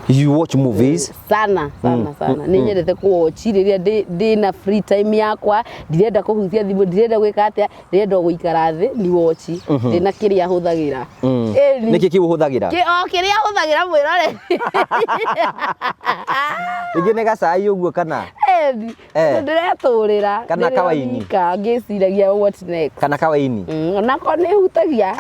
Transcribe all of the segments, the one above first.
You watch movies? Sana sana sana. Nĩ nyendete kũwatch rĩrĩa ndĩ na free time yakwa, ndirenda kũhutia thimũ, ndirenda gwĩka atĩa, ndĩrenda o gũikara thĩ ni watch ndĩna kĩrĩa hũthagĩra. Ĩni. Nĩkĩ kĩu ũhũthagĩra? O kĩrĩa hũthagĩra mwĩrore. Rĩngĩ nĩ gacai ũguo kana? Ĩni. Ndĩretũrĩra. Kana kawaini. Ndĩronika ngĩciragia what next. Kana kawaini. Onako nĩ hutagia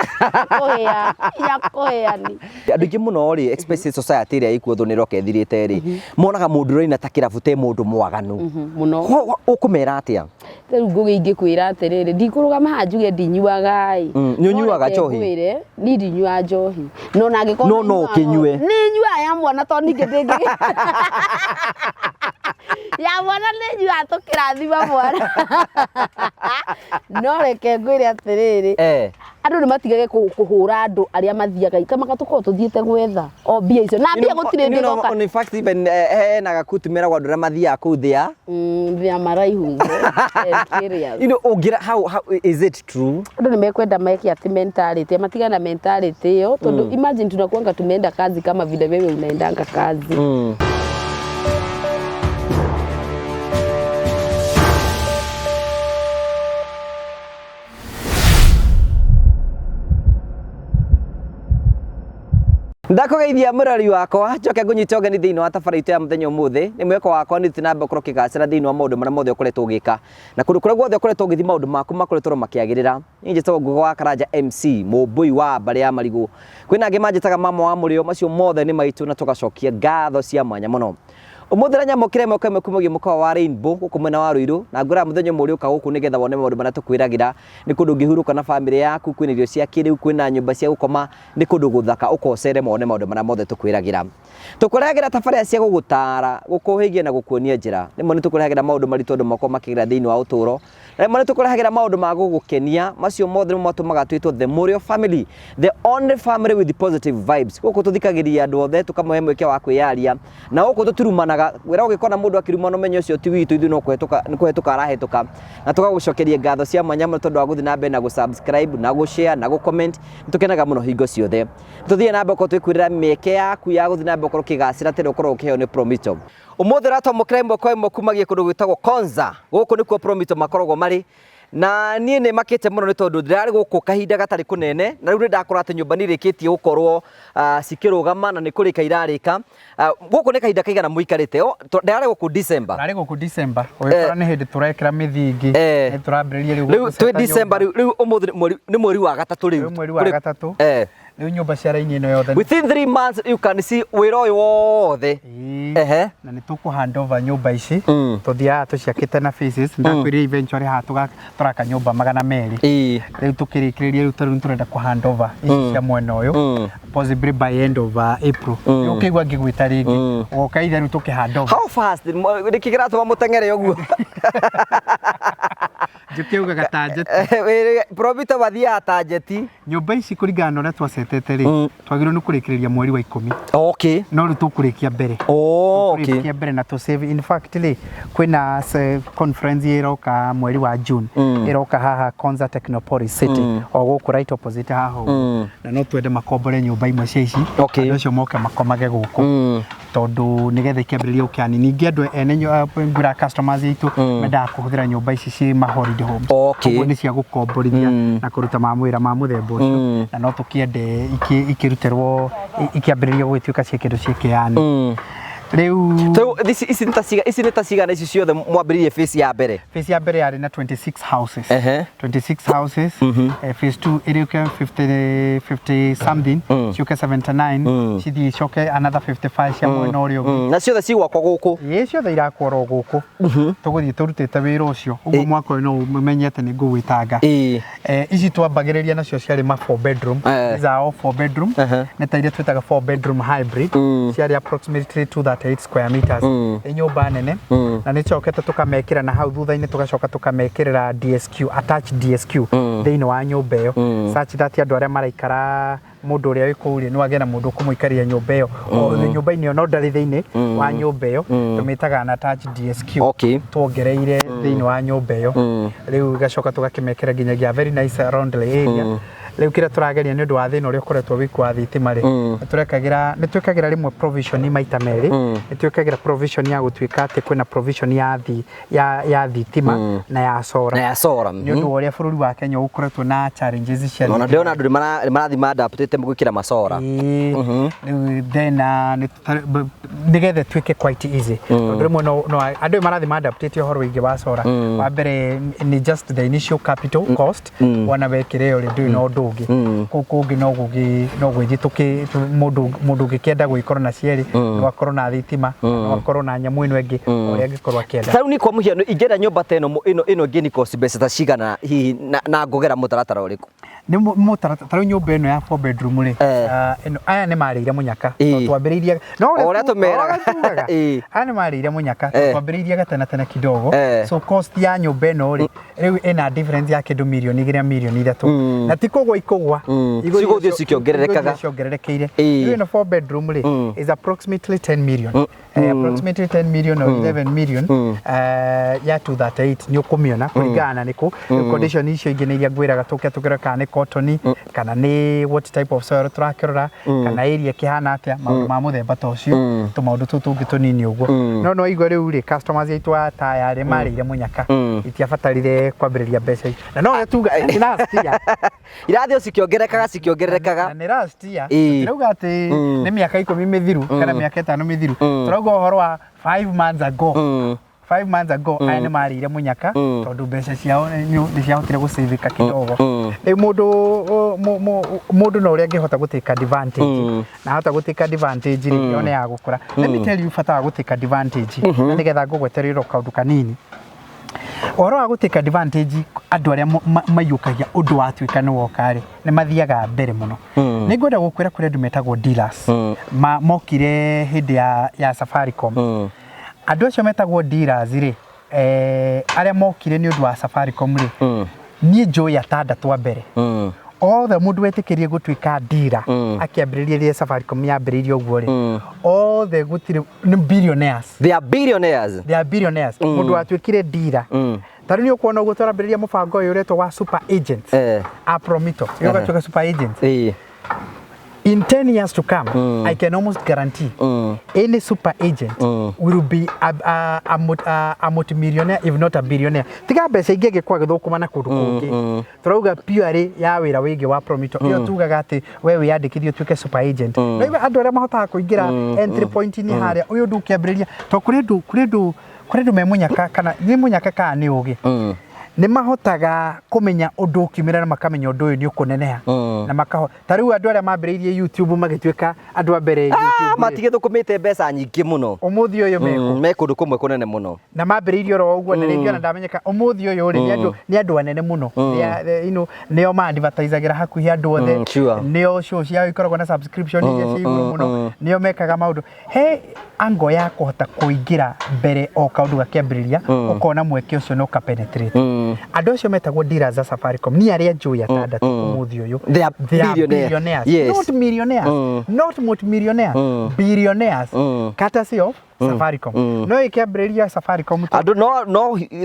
kũhĩa ya kũhĩa ni. Andũ aingĩ mũno rĩ, especially society ĩrĩa ĩkuo thũ nĩ ĩroka ĩthirĩte rĩ, monaga mũndũ ũraina ta kĩrabu te mũndũ mwaganu. Mũno. Ũkũmera atĩa? Rĩu ngũgĩ ingĩkwĩra atĩrĩrĩ, ndikũrũgama haha njuge ndinyuaga ĩ. Nĩ ũnyuaga njohi? Ngwĩre niĩ ndinyuaga njohi, no na angĩkorwo No no nĩnyuaga ũkĩnyue. Nĩ nyuaga ya mwana, tondũ ningĩ ndĩngĩ ya mwana nĩ nyuaga tũkĩrathima mwana. No reke ngwĩre atĩrĩrĩ, andũ nĩ matigage kũhũra andũ arĩa mathiaga kamaka tũkorwo tũthiĩte gwetha o mbia icio na mbia gũtirĩ You know, ndĩgoka. in fact even hena gakuti meragwo andũ arĩa mathiaga kũu thĩa. Thĩa maraihu and curious. You know, ũngĩra how is it true? Andũ nĩ mekwenda meke atĩ mentality matigane na mentality ĩyo, tondũ imagine tunakuanga tumeenda kazi kama vile wewe unaendanga kazi. Ndakũgeithia mũrori wakwa, njoke ngũnyite ũgeni thĩinĩ wa tabarĩra itũ ya mũthenya ũmũthĩ. Nĩ mwĩhoko wakwa nĩ ũthiĩ na mbere gũkorwo ũkĩgacĩra thĩinĩ wa maũndũ marĩa mothe ũkoretwo ũgĩka, na kũndũ kũrĩa guothe ũkoretwo ũgĩthiĩ maũndũ maku makoretwo makĩagĩrĩra. Niĩ njĩtagwo Nguga wa Karanja MC, mũmbũi wa mbarĩ ya marigũ. Kwĩna angĩ manjĩtaga mama wa mũrĩo, macio mothe nĩ maitũ na tũgacokia ngatho cia mwanya mũno. Ũmũthĩ na nyamũkĩra ĩmwe kwa ĩmwe kumagia mũkawa wa Rainbow gũkũ mwena wa Ruiru, na ngwĩraga mũthenya ũmwe ũrĩũka gũkũ nĩgetha wone maũndũ marĩa tũkwĩragĩra. Nĩ kũndũ ũngĩhurũka na bamĩrĩ yaku, kwĩna irio cia kĩrĩu, kwĩna nyũmba cia gũkoma, nĩ kũndũ gũthaka, ũka ũcere wone maũndũ marĩa mothe tũkwĩragĩra. Tũkũrehagĩra tabarĩra cia gũgũtara, gũkũhĩgia na gũkuonia njĩra. Rĩmwe nĩ tũkũrehagĩra maũndũ maritũ andũ makoragwo makĩgerera thĩinĩ wa ũtũũro, na rĩmwe nĩ tũkũrehagĩra maũndũ ma gũgũkenia. Macio mothe nĩmo matũmaga twĩtwo The Mũrĩo Family, the only family with positive vibes. Gũkũ tũthikagĩrĩria andũ othe, tũkamahe mweke wa kwĩyaria, na gũkũ tũtirumanaga. Wĩra ũngĩkona mũndũ akĩrumana ũmenye ũcio ti witũ, ithuĩ no kũhetũka nĩ kũhetũka arahĩtũka. Na tũgagũcokeria ngatho cia mwanya mũno tondũ wa gũthiĩ na mbere na gũ-subscribe na gũ-share na gũ-comment. Nĩ tũkenaga mũno hingo ciothe. Tũthiĩ na mbere gũkorwo twĩkwĩrĩra mĩeke yaku ya gũthiĩ na mbere gũkorwo ũkĩgacĩra tene ũkorwo ũkĩheo nĩ Promito. Ũmũthĩ ũratwamũkĩra ĩmwe kwa ĩmwe kumagia kũndũ gwĩtagwo Konza. Gũkũ nĩkuo Promito makoragwo marĩ. Na niĩ nĩ makĩte mũno nĩ tondũ ndĩrarĩ gũkũ kahinda gatarĩ kũnene, na rĩu nĩ ndakora atĩ nyũmba nĩ irĩkĩtie gũkorwo cikĩrũgama na nĩ kũrĩka irarĩka. Gũkũ nĩ kahinda kaigana mũikarĩte? Ndĩrarĩ gũkũ December. Ũrarĩ gũkũ December, ũgĩkora nĩ hĩndĩ tũrekĩra mĩthingi, nĩ tũrambĩrĩria rĩu Rĩu twĩ gũceta December nyũmba. Rĩu ũmũthĩ nĩ mweri wa gatatũ rĩu. Rĩu mweri wa gatatũ. Rĩu nyũmba cia raini ĩno yothe. Within 3 months you can see wĩra ũyũ wothe. Ĩĩ. Na nĩ tũkũ hand over nyũmba ici. Tũthiaga tũciakĩte na phases. Ndakwĩrire eventually haha tũraka nyũmba 200. Rĩu tũkĩrĩkĩrĩria rĩu tarĩu tũrenda kũ hand over ici cia mwena ũyũ. Possibly by end of April. Rĩu ũkĩigua ngĩgwĩta rĩngĩ. Ũgoka ithe rĩu tũkĩ hand over. How fast? Nĩkĩ kĩratũma mũteng'ere ũguo? Njũke ugaga ta njeti. Promito mathiaga ta njeti. Nyũmba ici kũringana na ũrĩa twacetete rĩ, twagĩrĩirwo nĩ kũrĩkĩrĩria mweri wa 10. No rĩu tũkũrĩkia mbere. Tũkũrĩkia mbere na tũ save. In fact rĩ, kwĩna conference ĩroka mweri wa June. Ĩroka haha Konza Technopolis City. O gũkũ right opposite haha ũguo. Na no twende makombore nyũmba imwe cia ici. Andũ acio moke makomage gũkũ. Tondũ nĩgetha ikĩambĩrĩria gũkĩani. Ningĩ andũ ene ngwĩra customers aitũ mendaga kũhũthĩra nyũmba ici ciĩ ma holiday homes. Ũguo nĩ cia gũkomborithia na kũruta mawĩra ma mũthemba ũcio. Na no tũkĩende ikĩrutĩrwo ikĩambĩrĩria gũgĩtuĩka cia kĩndũ ciĩkĩani. Rĩu So ici nĩ ta cigana, ici nĩ ta cigana ici ciothe mwambĩrĩirie phase ya mbere? Phase ya mbere yarĩ na 26 houses. 26 houses. Phase 2 ĩrĩũke 50, 50 something, ciũke 79, cithiĩ icoke another 55 cia mwena ũrĩa ũngĩ. Na ciothe cigwakwo gũkũ? Ĩĩ, ciothe irakwo oro gũkũ. Tũgũthiĩ tũrutĩte wĩra ũcio. Ũguo mwaka ũyũ no ũmenye atĩ nĩ ngũgwĩtanga. Ici twambagĩrĩria nacio ciarĩ ma 4 bedroom. These are all 4 bedroom. Nĩ ta iria twĩtaga 4 bedroom hybrid. Ciarĩ approximately 238 square meters. Nĩ nyũmba nene. Na nĩ cokete tũkamekĩra na hau thutha-inĩ tũgacoka tũkamekĩrĩra DSQ, attach DSQ thĩinĩ wa nyũmba ĩyo. Such that andũ arĩa maraikara mũndũ ũrĩa wĩ kũu rĩ, no agĩe na mũndũ ũkũmũikaria nyũmba ĩyo. O nyũmba-inĩ ĩyo no ndarĩ thĩinĩ wa nyũmba ĩyo. Tũmĩtaga an attached DSQ. Tuongereire thĩinĩ wa nyũmba ĩyo. Rĩu igacoka tũgakĩmekĩra nginyagia very nice laundry area. Rĩu kĩrĩa tũrageria nĩ ũndũ wa thĩna ũrĩa ũkoretwo wĩkuo wa thitima rĩ, nĩ twĩkagĩra rĩmwe provision maita merĩ. Nĩ twĩkagĩra provision ya gũtuĩka atĩ kwĩna provision ya thitima na ya solar. Na ya solar. Nĩ ũndũ wa ũrĩa bũrũri wa Kenya ũkoretwo na challenges cia Ona ndĩrona andũ nĩ marathiĩ maadaptĩte gwĩkĩra macora. Ĩĩ, rĩu then nĩgetha ĩtuĩke quite easy, tondũ rĩmwe no andũ marathiĩ maadaptĩte ũhoro wĩgiĩ wa solar. Wa mbere nĩ just the initial capital cost. Wona wekĩra ĩyo rĩ, ndũrĩ na ũndũ ũngĩ kũu kũngĩ, no gwĩthiĩ mũndũ ũngĩkĩenda gũgĩkorwo na cierĩ, no akorwo na thitima, no akorwo na nyamũ ĩno ĩngĩ, o ũrĩa angĩkorwo akĩenda. Ta rĩu ni kwa mũhiano, ingĩenda nyũmba ta ĩno ĩngĩ cost mbeca ta cigana hihi, na ngũgera mũtaratara ũrĩkũ? Nĩ mũtaratara, ta rĩu nyũmba ĩno ya four bedroom rĩ, ĩno aya nĩ marĩire mũnyaka. Tondũ twambĩrĩirie no O ũrĩa tũmeraga. O ũrĩa tugaga. Aya nĩ marĩire mũnyaka tondũ twambĩrĩirie gatene tene kidogo. So cost ya nyũmba ĩno rĩ, rĩu ĩna difference ya kĩndũ 2 mirioni na 3 mirioni, na ti kũgwa ikũgwa. Cigũthiĩ cikĩongererekaga. Igũthiĩ ciongererekeire. Rĩu ĩno four bedroom rĩ, is approximately 10 million, approximately 10 million or 11 million, ya 238 nĩ ũkũmĩona kũringana na nĩkũ. Rĩu condition icio ingĩ nĩ iria ngwĩraga tũke tũkĩrora kana nĩ cotton, kana nĩ what type of soil tũrakĩrora, kana area ĩkĩhana atĩa, maũndũ ma mũthemba ta ũcio, tũmaũndũ tũu tũngĩ tũnini ũguo. No igua rĩu rĩ, customers aitũ a taya rĩ, marĩire mũnyaka, itiabatarire kwambĩrĩria mbeca ici, na no ũrĩa tuga nĩ last year. Irathiĩ o cikĩongererekaga cikĩongererekaga. Na nĩ last year. Tũtirauga atĩ nĩ mĩaka 10 mĩthiru kana mĩaka 5 mĩthiru. Tũrauga ũhoro wa 5 months ago. 5 months ago, aya nĩ marĩire mũnyaka tondũ mbeca ciao nĩ ciahotire gũcĩvĩka kidogo. Rĩu mũndũ no ũrĩa angĩhota gũ take advantage, na ahota gũ take advantage rĩ, yone ya gũkũra. Let me tell you bata wa gũ take advantage, na nĩgetha ngũgweterera kaũndũ kanini ũhoro wa gũ take advantage. Andũ arĩa maiyũkagia ũndũ watuĩka nĩ woka rĩ, nĩ mathiaga mbere mũno. Nĩ ngwenda gũkwĩra kũrĩ andũ metagwo dealers, mokire hĩndĩ ya Safaricom. Andũ acio metagwo dealers rĩ, arĩa mokire nĩ ũndũ wa Safaricom rĩ, niĩ njũĩ atandatũ a mbere othe. Mũndũ wetĩkĩrie gũtuĩka dealer akĩambĩrĩria rĩrĩa Safaricom yambĩrĩirie ũguo rĩ, othe gũtirĩ, nĩ billionaires. They are billionaires. They are billionaires. Mũndũ watuĩkire dealer, ta rĩu nĩ ũkuona ũguo tũrambĩrĩria mũbango ũyũ ũretwo wa super agents a Promito, ĩyo ũgatuĩka super agent in 10 years to come, I can almost guarantee any super agent will be a multimillionaire, if not a billionaire. Tiga mbeca ingĩ angĩkorwo agĩthũkũma na kũndũ kũngĩ, tũrauga purely ya wĩra wĩgiĩ wa Promito ĩyo, tugaga atĩ we wĩyandĩkithie ũtuĩke super agent. No iwe andũ arĩa mahotaga kũingĩra entry point-inĩ harĩa ũyũ ũndũ ũkĩambĩrĩria, to kũrĩ andũ me mũnyaka, kana nĩ mũnyaka kana nĩ ũgĩ, nĩ mahotaga kũmenya ũndũ ũkiumĩra na makamenya ũndũ ũyũ nĩ ũkũneneha, na makaho ta rĩu andũ arĩa mambĩrĩirie YouTube magĩtuĩka andũ a mbere YouTube rĩ, Matigĩthũkũmĩte mbeca nyingĩ mũno. Ũmũthĩ ũyũ mekũ? Me kũndũ kũmwe kũnene mũno. Na mambĩrĩirie oro ũguo, na rĩngĩ ona ndamenyeka. Ũmũthĩ ũyũ rĩ, nĩ andũ anene mũno. Nĩo ma-advertisagĩra hakuhĩ andũ othe. Nĩo show ciao ikoragwo na subscription iria ciĩ igũrũ mũno, nĩo mekaga maũndũ he ango ya kũhota kũingĩra mbere o kaũndũ gakĩambĩrĩria, ũkona mweke ũcio na ũkapenetrate. Andũ acio metagwo dealers a Safaricom, niĩ arĩa njũĩ atandatũ ũmũthĩ ũyũ, They are they are billionaires. billionaires. Not millionaires, not multimillionaires, billionaires, courtesy of Safaricom. No ĩkĩambĩrĩria Safaricom Andũ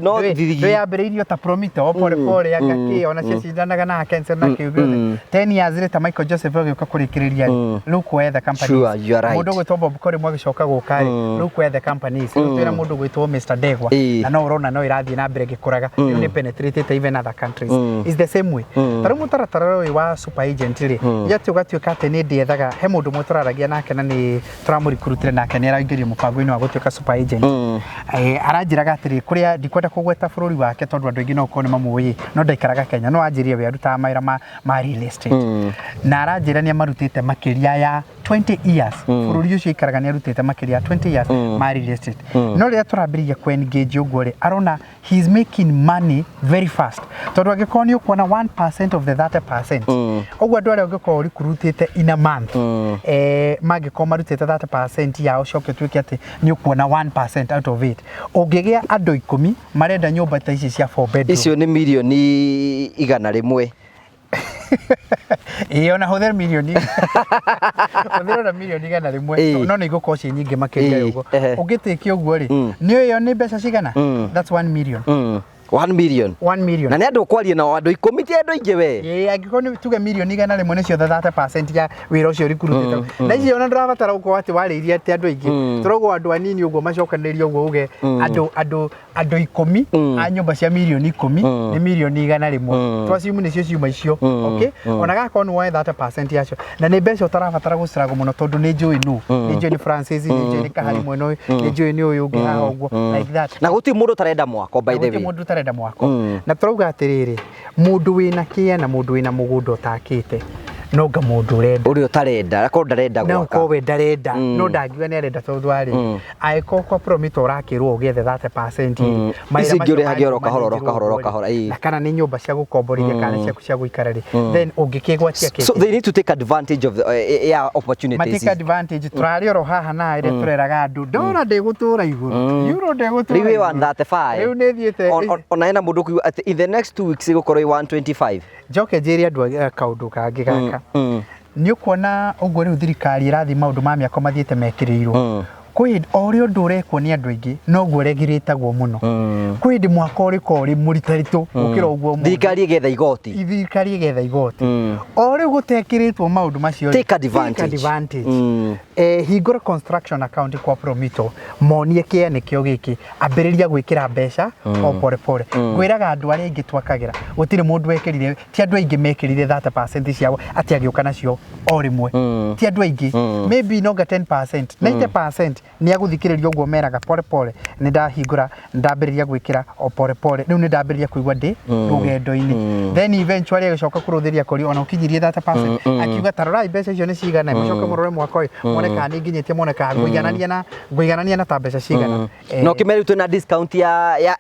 no thirigi. Ndwĩyambĩrĩirio ta Promito o pole pole, anga kĩ ona cio cindanaga na Kense na kĩu gĩothe. 10 years later, Michael Joseph agĩũka kũrĩkĩrĩria rĩ, look where the company Sure, is. You are right. Mũndũ ũgwĩtwo Bob Collymore agĩcoka gũka rĩ, look where the company is. Rĩu twĩna mũndũ ũgwĩtwo Mr Ndegwa, na no ũrona no ĩrathiĩ na mbere ĩgĩkũraga. Rĩu nĩ penetrated even other countries. Is the same way. Ta rĩu mũtaratara ũyũ wa super agent rĩ, yatĩ ũgatuĩka atĩ nĩ ndĩethaga he mũndũ ũmwe tũraragia nake, na nĩ tũramũrikurutire nake, nĩ araingĩrio mũbango-inĩ wa gũtuĩka super agent. Aranjĩraga atĩrĩ, kũrĩa ndikwenda kũgweta bũrũri wake tondũ andũ aingĩ no ũkorwo nĩ mamũĩ, no ndaikaraga Kenya, no anjĩrire we arutaga mawĩra ma real estate, na aranjĩra nĩ amarutĩte makĩria ya 20 years. Bũrũri ũcio aikaraga nĩ arutĩte makĩria ya 20 years ma real estate. No rĩrĩa tũrambĩrĩria kũ engage ũguo rĩ, arona he is making money very fast, tondũ angĩkorwo nĩ ũkuona 1% of the 30%, ũguo andũ arĩa ũngĩkorwo ũrikurutĩte in a month, mangĩkorwo marutĩte 30% yao, coke ũtuĩke atĩ nĩ ũkuona 1% out of it, ũngĩgĩa andũ 10 marenda nyũmba ta ici cia four bedroom, Icio nĩ 100,000,000. Ĩĩ, ona hũthĩra mirioni, hũthĩra ona 100,000,000, no nĩ igũkorwo ciĩ nyingĩ makĩria. Ũguo ũngĩtĩkia ũguo rĩ, nĩ ĩyo nĩ mbeca cigana? That's 1 million. 1 million. 1 million. Na nĩ andũ ũkwaria nao andũ 10 ti andũ aingĩ we. Ĩĩ, angĩkorwo nĩ tuge mirioni 100 nĩcio 30% ya wĩra ũcio ũrikurutĩte. Na icio ona ndũrabatara gũkorwo atĩ warĩirie atĩ andũ aingĩ. Tũrauga andũ anini ũguo macokanĩrĩrie ũguo uge andũ 10 a nyũmba cia mirioni 10 nĩ mirioni 100. Twaciumu nĩcio ciuma icio. Okay? Ona gakorwo nĩ woe 30% yacio. Na nĩ mbeca ũtarabatara gũcirago mũno tondũ nĩ njũĩ nũ. Nĩ njũĩ nĩ Francis, nĩ njũĩ nĩ Kahari mwena ũyũ, nĩ njũĩ nĩ ũyũ ũngĩ haha ũguo, like that. Na gũtirĩ mũndũ ũtarenda mwako, by the Gũtirĩ way. Mũndũ ũtarenda mwako. Na tũrauga atĩrĩrĩ, mũndũ wĩna kĩea na mũndũ wĩna mũgũnda ũtakĩte no nga mũndũ ũrenda Ũrĩa ũtarenda, akorwo ndarenda no gwaka. ũkorwo we ndarenda, no ndangiuga nĩ arenda tondũ arĩ angĩkorwo kwa Promito ũrakĩrwo ũgĩethe 30% rĩ, mawĩra Ici ingĩ macio ũrĩhagia oro kahora, oro mangĩ kahora, oro rĩ, kahora, ĩĩ. na kana nĩ nyũmba cia gũkomborithia kana ciaku cia gũikara rĩ, then ũngĩkĩgwatia kĩ So they need to take advantage of the yeah, opportunities. Matake advantage. Tũrarĩ oro haha na ĩrĩa tũreraga andũ ndora ndĩgũtũra igũrũ euro ndĩgũtũra Rĩu wĩ igũrũ. 135. Rĩu nĩ thiĩte. Ona ena mũndũ ũkuigua atĩ in the next 2 weeks ĩgũkorwo ĩ 125. Njoke njĩre andũ kaũndũ kangĩ gaka. Nĩ ũkuona ũguo rĩu thirikari ĩrathiĩ maũndũ ma mĩako mathiĩte mekĩrĩirwo. Kwĩ hĩndĩ o ũrĩa ũndũ ũrekwo nĩ andũ aingĩ noguo regirĩtagwo mũno. Kwĩ hĩndĩ mwaka ũrĩkorwo ũrĩ mũritaritũ gũkĩra ũguo mũndũ. Thirikari ĩgetha igoti. Thirikari ĩgetha igoti. O rĩu gũtekĩrĩtwo maũndũ macio rĩ, Take advantage. Take advantage. Hingũra construction account kwa Promito, monie kĩa nĩkĩo gĩkĩ, ambĩrĩria gwĩkĩra mbeca o pore pore. Ngwĩraga andũ arĩa aingĩ twakagĩra gũtirĩ mũndũ wekĩrire, ti andũ aingĩ mekĩrire 30% ciao atĩ agĩũka nacio o rĩmwe. Ti andũ aingĩ, maybe nonga 10%, 90% nĩ agũthikĩrĩria ũguo meraga pore pore, nĩ ndahingũra, nĩ ndambĩrĩria gwĩkĩra o pore pore, rĩu nĩ ndambĩrĩria kũigua ndĩ rũgendo-inĩ. Then eventually agĩcoka kũrũthĩria kũri ona ũkinyirie 30%, akiuga ta rorai mbeca icio nĩ cigana, mũcoke mũrore mwaka ũyũ muone kana nĩ nginyĩtie, muone kana ngũiganania na ta mbeca cigana. Na ũkĩmera rĩu twĩna discount ya ya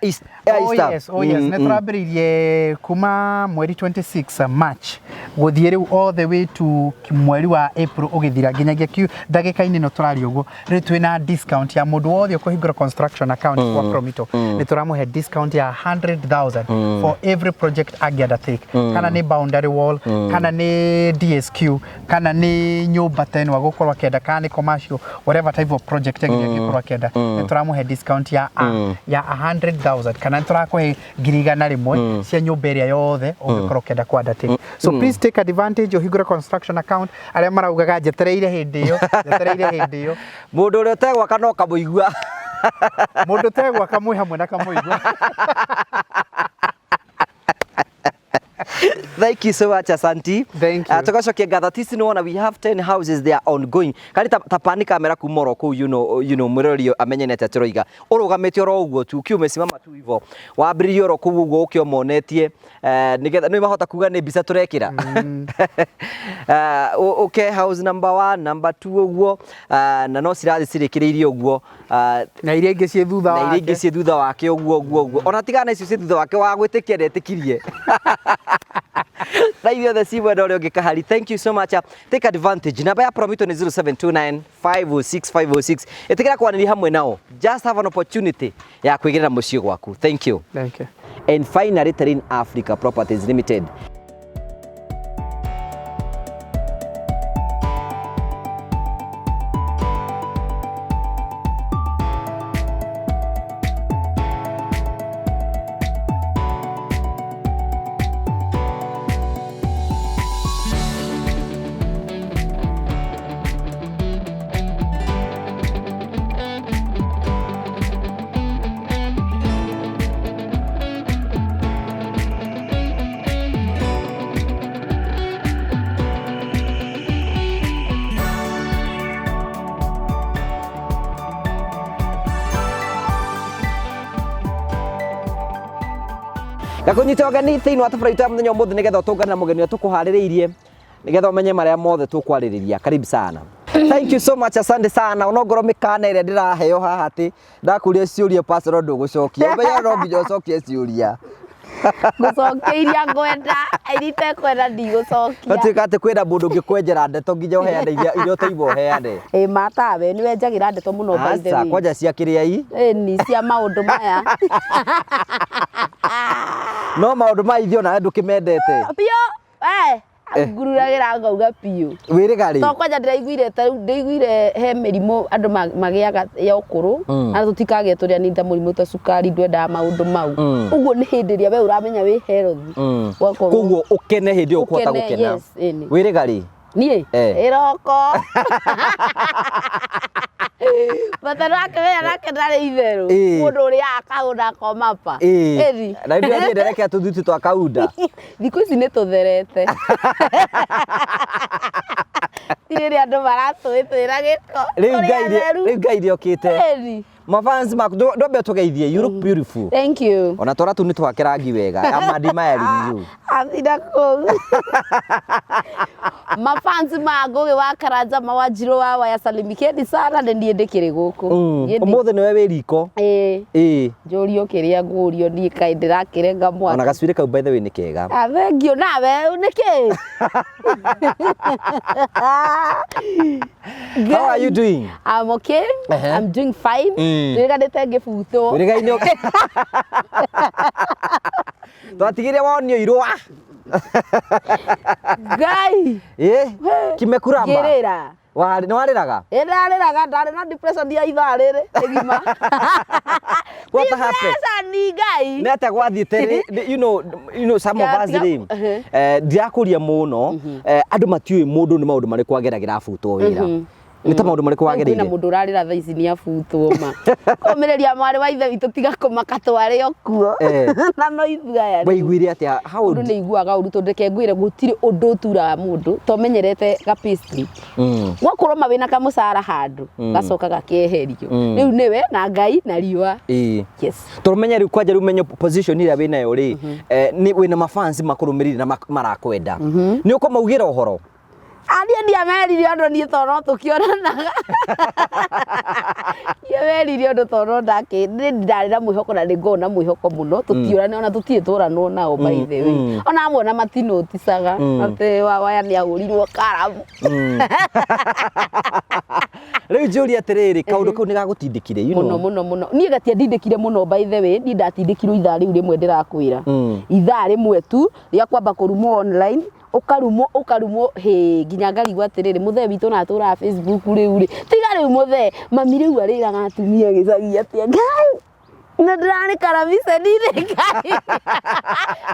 Oh Easter. yes, oh yes. Nĩ tũrambĩrĩirie kuma mweri 26 March gũthiĩ rĩu all the way to mweri wa April ũgĩthira nginyagia ndagĩka-inĩ ĩno tũraria ũguo. Rĩu twĩna discount ya mũndũ wothe ũkũhingũra construction account kwa Promito, nĩ tũramũhe discount ya 100,000 for every project angĩ undertake, kana nĩ boundary wall, kana nĩ DSQ, kana nĩ nyũmba ta ĩno agũkorwo akĩenda, kana nĩ commercial, whatever type of project angĩkorwo akĩenda, nĩ tũramũhe discount ya 100,000, kana nĩ tũrakũhe 100,000 cia nyũmba ĩrĩa yothe ũngĩkorwo ũkĩenda ku undertake. So please take advantage, ũhingũre construction account. Arĩa maraugaga njetereire hĩndĩ ĩyo, njetereire hĩndĩ ĩyo. Mũndũ ũrĩa ũtegwaka no kamũigua. Mũndũ tegwaka mwĩ hamwe na kamũigua. Thank you so much, Asanti. Thank you. Tugacokia ngatho tisi nĩ wona we have 10 houses they are ongoing. Kari ta pani kamera kuma oro kũu, mwĩroreri amenye nĩ atĩa tũroiga. Ũrũgamĩte oro ũguo tu, ukiwa umesimama tu hivyo. Wambĩrĩrie oro kũu ũguo ũkĩomonetie, nĩgetha nĩ mahota kuga nĩ mbica tũrekĩra. Ũke house number 1, number 2 ũguo, na no cirathiĩ cirĩkĩrĩirie ũguo. Na iria ingĩ ciĩ thutha Na iria ingĩ wake. Ciĩ thutha wake ũguo ũguo ũguo, ona tigana icio ciĩ thutha wake wa gwĩtĩkia ndetĩkirie na ithuothe ci mwena ũrĩa ũngĩ. Kahari, thank you so much. Take advantage. Namba ya Promito nĩ 0729 506 506. Ĩtĩkĩra kwanĩria hamwe nao, just have an opportunity ya kwĩgĩrĩra mũciĩ gwaku. Thank you. Thank you. And finally, Terrain Africa Properties Limited. Ngakũnyita ũgeni thĩinĩ wa tabarĩra itũ ya mũthenya ũmũthĩ nĩgetha ũtũngane na mũgeni ũrĩa tũkũharĩrĩirie nĩgetha ũmenye marĩa mothe tũkwarĩrĩria. Karibu sana, thank you so much, asante sana. Onongorwo mĩkana ĩrĩa ndĩraheo haha atĩ ndakũria ciũria pastor ndũgũcokia, ũmenye no nginya ũcokie ciũria. Ngũcokia iria ngwenda, iria itekwenda ndigũcokia. Gatuĩka atĩ kwĩna mũndũ ũngĩkwenjera ndeto nginya ũheane iria ũtaigua ũheane. Ĩ matawe nĩ wenjagĩra ndeto mũno, by the Aca, way. kwanja cia kĩrĩa i Ĩni cia maũndũ maya. No maũndũ ma ithuĩ onawe ndũkĩmendete. Biũ. Eh, Ngururagĩra ngauga piũ. Wĩrĩga rĩ? To kwanja ndĩraiguire ta rĩu ndĩiguire he mĩrimũ andũ magĩaga ya ũkũrũ na tũtikagĩe tũrĩ anini ta mũrimũ ta cukari ndwendaga maũndũ mau. Ũguo nĩ hĩndĩ ĩrĩa we ũramenya wĩ healthy. Ũgakorwo Koguo ũkene hĩndĩ ĩyo ũkũhota Ũkene, gũkena. yes, ĩni. Wĩrĩga rĩ? Niĩ ĩroko. Bata nake nake ndarĩ itherũ. Mũndũ ũrĩaga kaũndũ akoma pa. Ĩni. Na nĩ ndĩrenderekea tũthuti twa kaunda. Thikũ ici nĩ tũtherete. Ti rĩrĩa andũ maratũĩ twĩna gĩko. Rĩu Tũrĩ Ngai atheru. rĩu Ngai rĩokĩte. Ĩni. Mafans maku ndwambe ũtũgeithie, you look beautiful. Thank you. Ona twara tu nĩ twake rangi wega. I'm admiring you. Athira kũu. Mafans ma Ngũgĩ wa Karanja ma Wanjirũ wa Waya salimikeni sana nĩ niĩ ndĩkĩrĩ gũkũ. Niĩ ndĩ- Ũmũthĩ nĩwe wĩ riko. Ĩĩ. Ĩĩ. Njũrio kĩrĩa ngũrio niĩ kaĩ ndĩrakĩrenga mwaki. Ona gacuĩrĩ kau by the way nĩ kega. Ah, thengiũ nawe nĩkĩ? How are you doing? I'm okay. I'm doing fine. Ndĩriganĩte ngĩbutwo. Wĩrĩgaine Twatigire wonio irũa. Ngai. Ĩ, kimekuramba. Ngĩrĩra. Warĩ nĩ warĩraga? Ĩ ndarĩraga ndarĩ na depression ya ithaa rĩrĩ rĩgima. What happened? Depression Ngai. Nĩ atĩa gwathiĩte rĩ- you know some of us Tiga- rĩ ndirakũria mũno andũ matiũĩ mũndũ nĩ maũndũ marĩkũ ageragĩra abutwo wĩra. Nĩ ta maũndũ marĩkũ Kwĩna wagereire? mũndũ ũrarĩra thaa ici nĩ abutwo ma. Kũmĩrĩria mwarĩ wa ithe witũ tiga kũmaka twarĩ o kuo. Na no ithuĩ aya rĩu. Waiguire atĩa? How Mũndũ nĩ aiguaga ũru tondũ reke ngwĩre gũtirĩ ũndũ ũturaga mũndũ to menyerete ga pay slip. Gwakorwo ma wĩna kamũcara handũ gacoka gakeherio. Rĩu nĩwe na Ngai na riũa. Yes. Tondũ menya rĩu kwanja rĩu menye position ĩrĩa wĩnayo rĩ, nĩ wĩna mafans makũrũmĩrĩire na marakwenda. Nĩ ũkũmaugĩra ũhoro? Niĩ ndiamerire ũndũ niĩ tondũ no tũkĩonanaga. Ndiamerire ũndũ tondũ no ndakĩ niĩ ndarĩ na mwĩhoko na nĩ ngoragwo na mwĩhoko mũno tũtiũrane ona tũtirĩ tworanwo nao by the way. Ona amwe ona matinoticaga atĩ waya nĩ ahũrirwo karamu. Rĩu njũrie atĩrĩrĩ, kaũndũ kau nĩ gagũtindĩkire, you Mũno know. mũno mũno. Niĩ gatiandindĩkire mũno by the way, niĩ ndatindĩkirwo ithaa rĩu rĩmwe ndĩrakwĩra. Ithaa rĩmwe tu rĩa kwamba kũrumwo online ũkarumwo ũkarumwo hĩ nginya ngarigwo atĩrĩrĩ mũthee witũ na atũraga Facebook rĩu rĩ tiga rĩu mũthee mami rĩu arĩraga atumia gĩcagi atĩa Ngai na ndĩrarĩ karabiceni-inĩ Ngai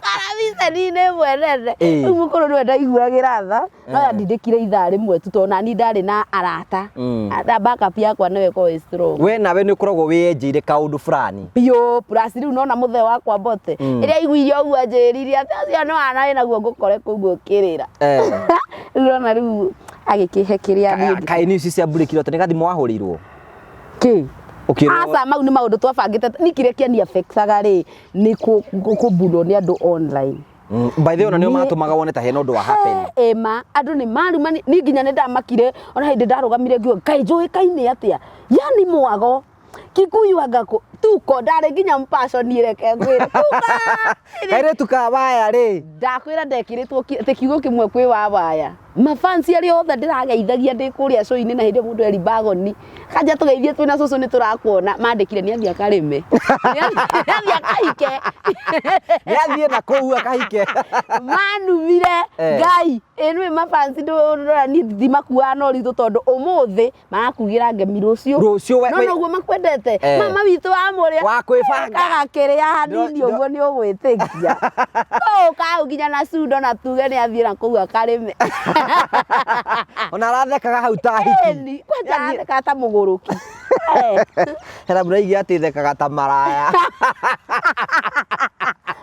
karabiceni-inĩ ĩmwe nene rĩu mũkũrũ nĩwe ndaiguagĩra tha no yandindĩkire ithaa rĩmwe tu tondũ nani ndarĩ na arata na backup yakwa nĩwe ĩkoragwo ĩ strong. We nawe nĩ ũkoragwo wĩyenjeire kaũndũ fulani. Biũ plus rĩu nona mũthee wakwa Mbote ĩrĩa aiguire ũguo anjĩrire atĩ ũcio nĩ wana wĩnaguo ngũkore kũu ũkĩrĩra. Rĩu ndona rĩu agĩkĩhe kĩrĩa niĩ Kaĩ news cia mbũrĩkire atĩ nĩ gathimũ wahũrĩirwo? Kĩ? Ũkĩrwo Aca mau nĩ maũndũ twabangĩte niĩ kĩrĩa kĩani affectaga rĩ nĩ kũmbunwo nĩ andũ online. By the way ona nĩo matũmaga wone ta hena ũndũ wa happen. Ĩma andũ nĩ maruma niĩ nginya nĩ ndamakire ona hĩndĩ ndarũgamire ngiuga kaĩ njũĩkaine atĩa yani mwago Kikuyu anga kũ tuko ndarĩ nginya mpaconi reke ngwĩre tuko Kairĩtu ka waya rĩ. Ndakwĩra ndekĩrĩtwo atĩ kiugo kĩmwe kwĩ wa waya mafansi arĩa othe ndĩrageithagia ndĩ kũrĩa show-inĩ na hĩndĩ ĩyo mũndũ eri bagoni kanja tũgeithie twĩna cũcũ nĩ tũrakuona mandĩkire nĩ athiĩ akarĩme nĩ athiĩ akahike Nĩ athiĩ na kũu akahike. Manumire Ngai ĩ nĩ mafansi ndũrora niĩ ndimakuaga na ũritũ tondũ ũmũthĩ marakugĩra ngemi rũciũ Rũciũ no noguo makwendete mama witũ wa mũrĩa Wa kwĩbanga. gagakĩrĩa hanini ũguo nĩ ũgwĩtĩkia kau nginya na cundo na tuge nĩ athiĩ na kũu akarĩme. Ona arathekaga hau ta hiki. Ĩni, kwanja arathekaga ta mũgũrũki. Hena mũraigua atĩ thekaga ta maraya.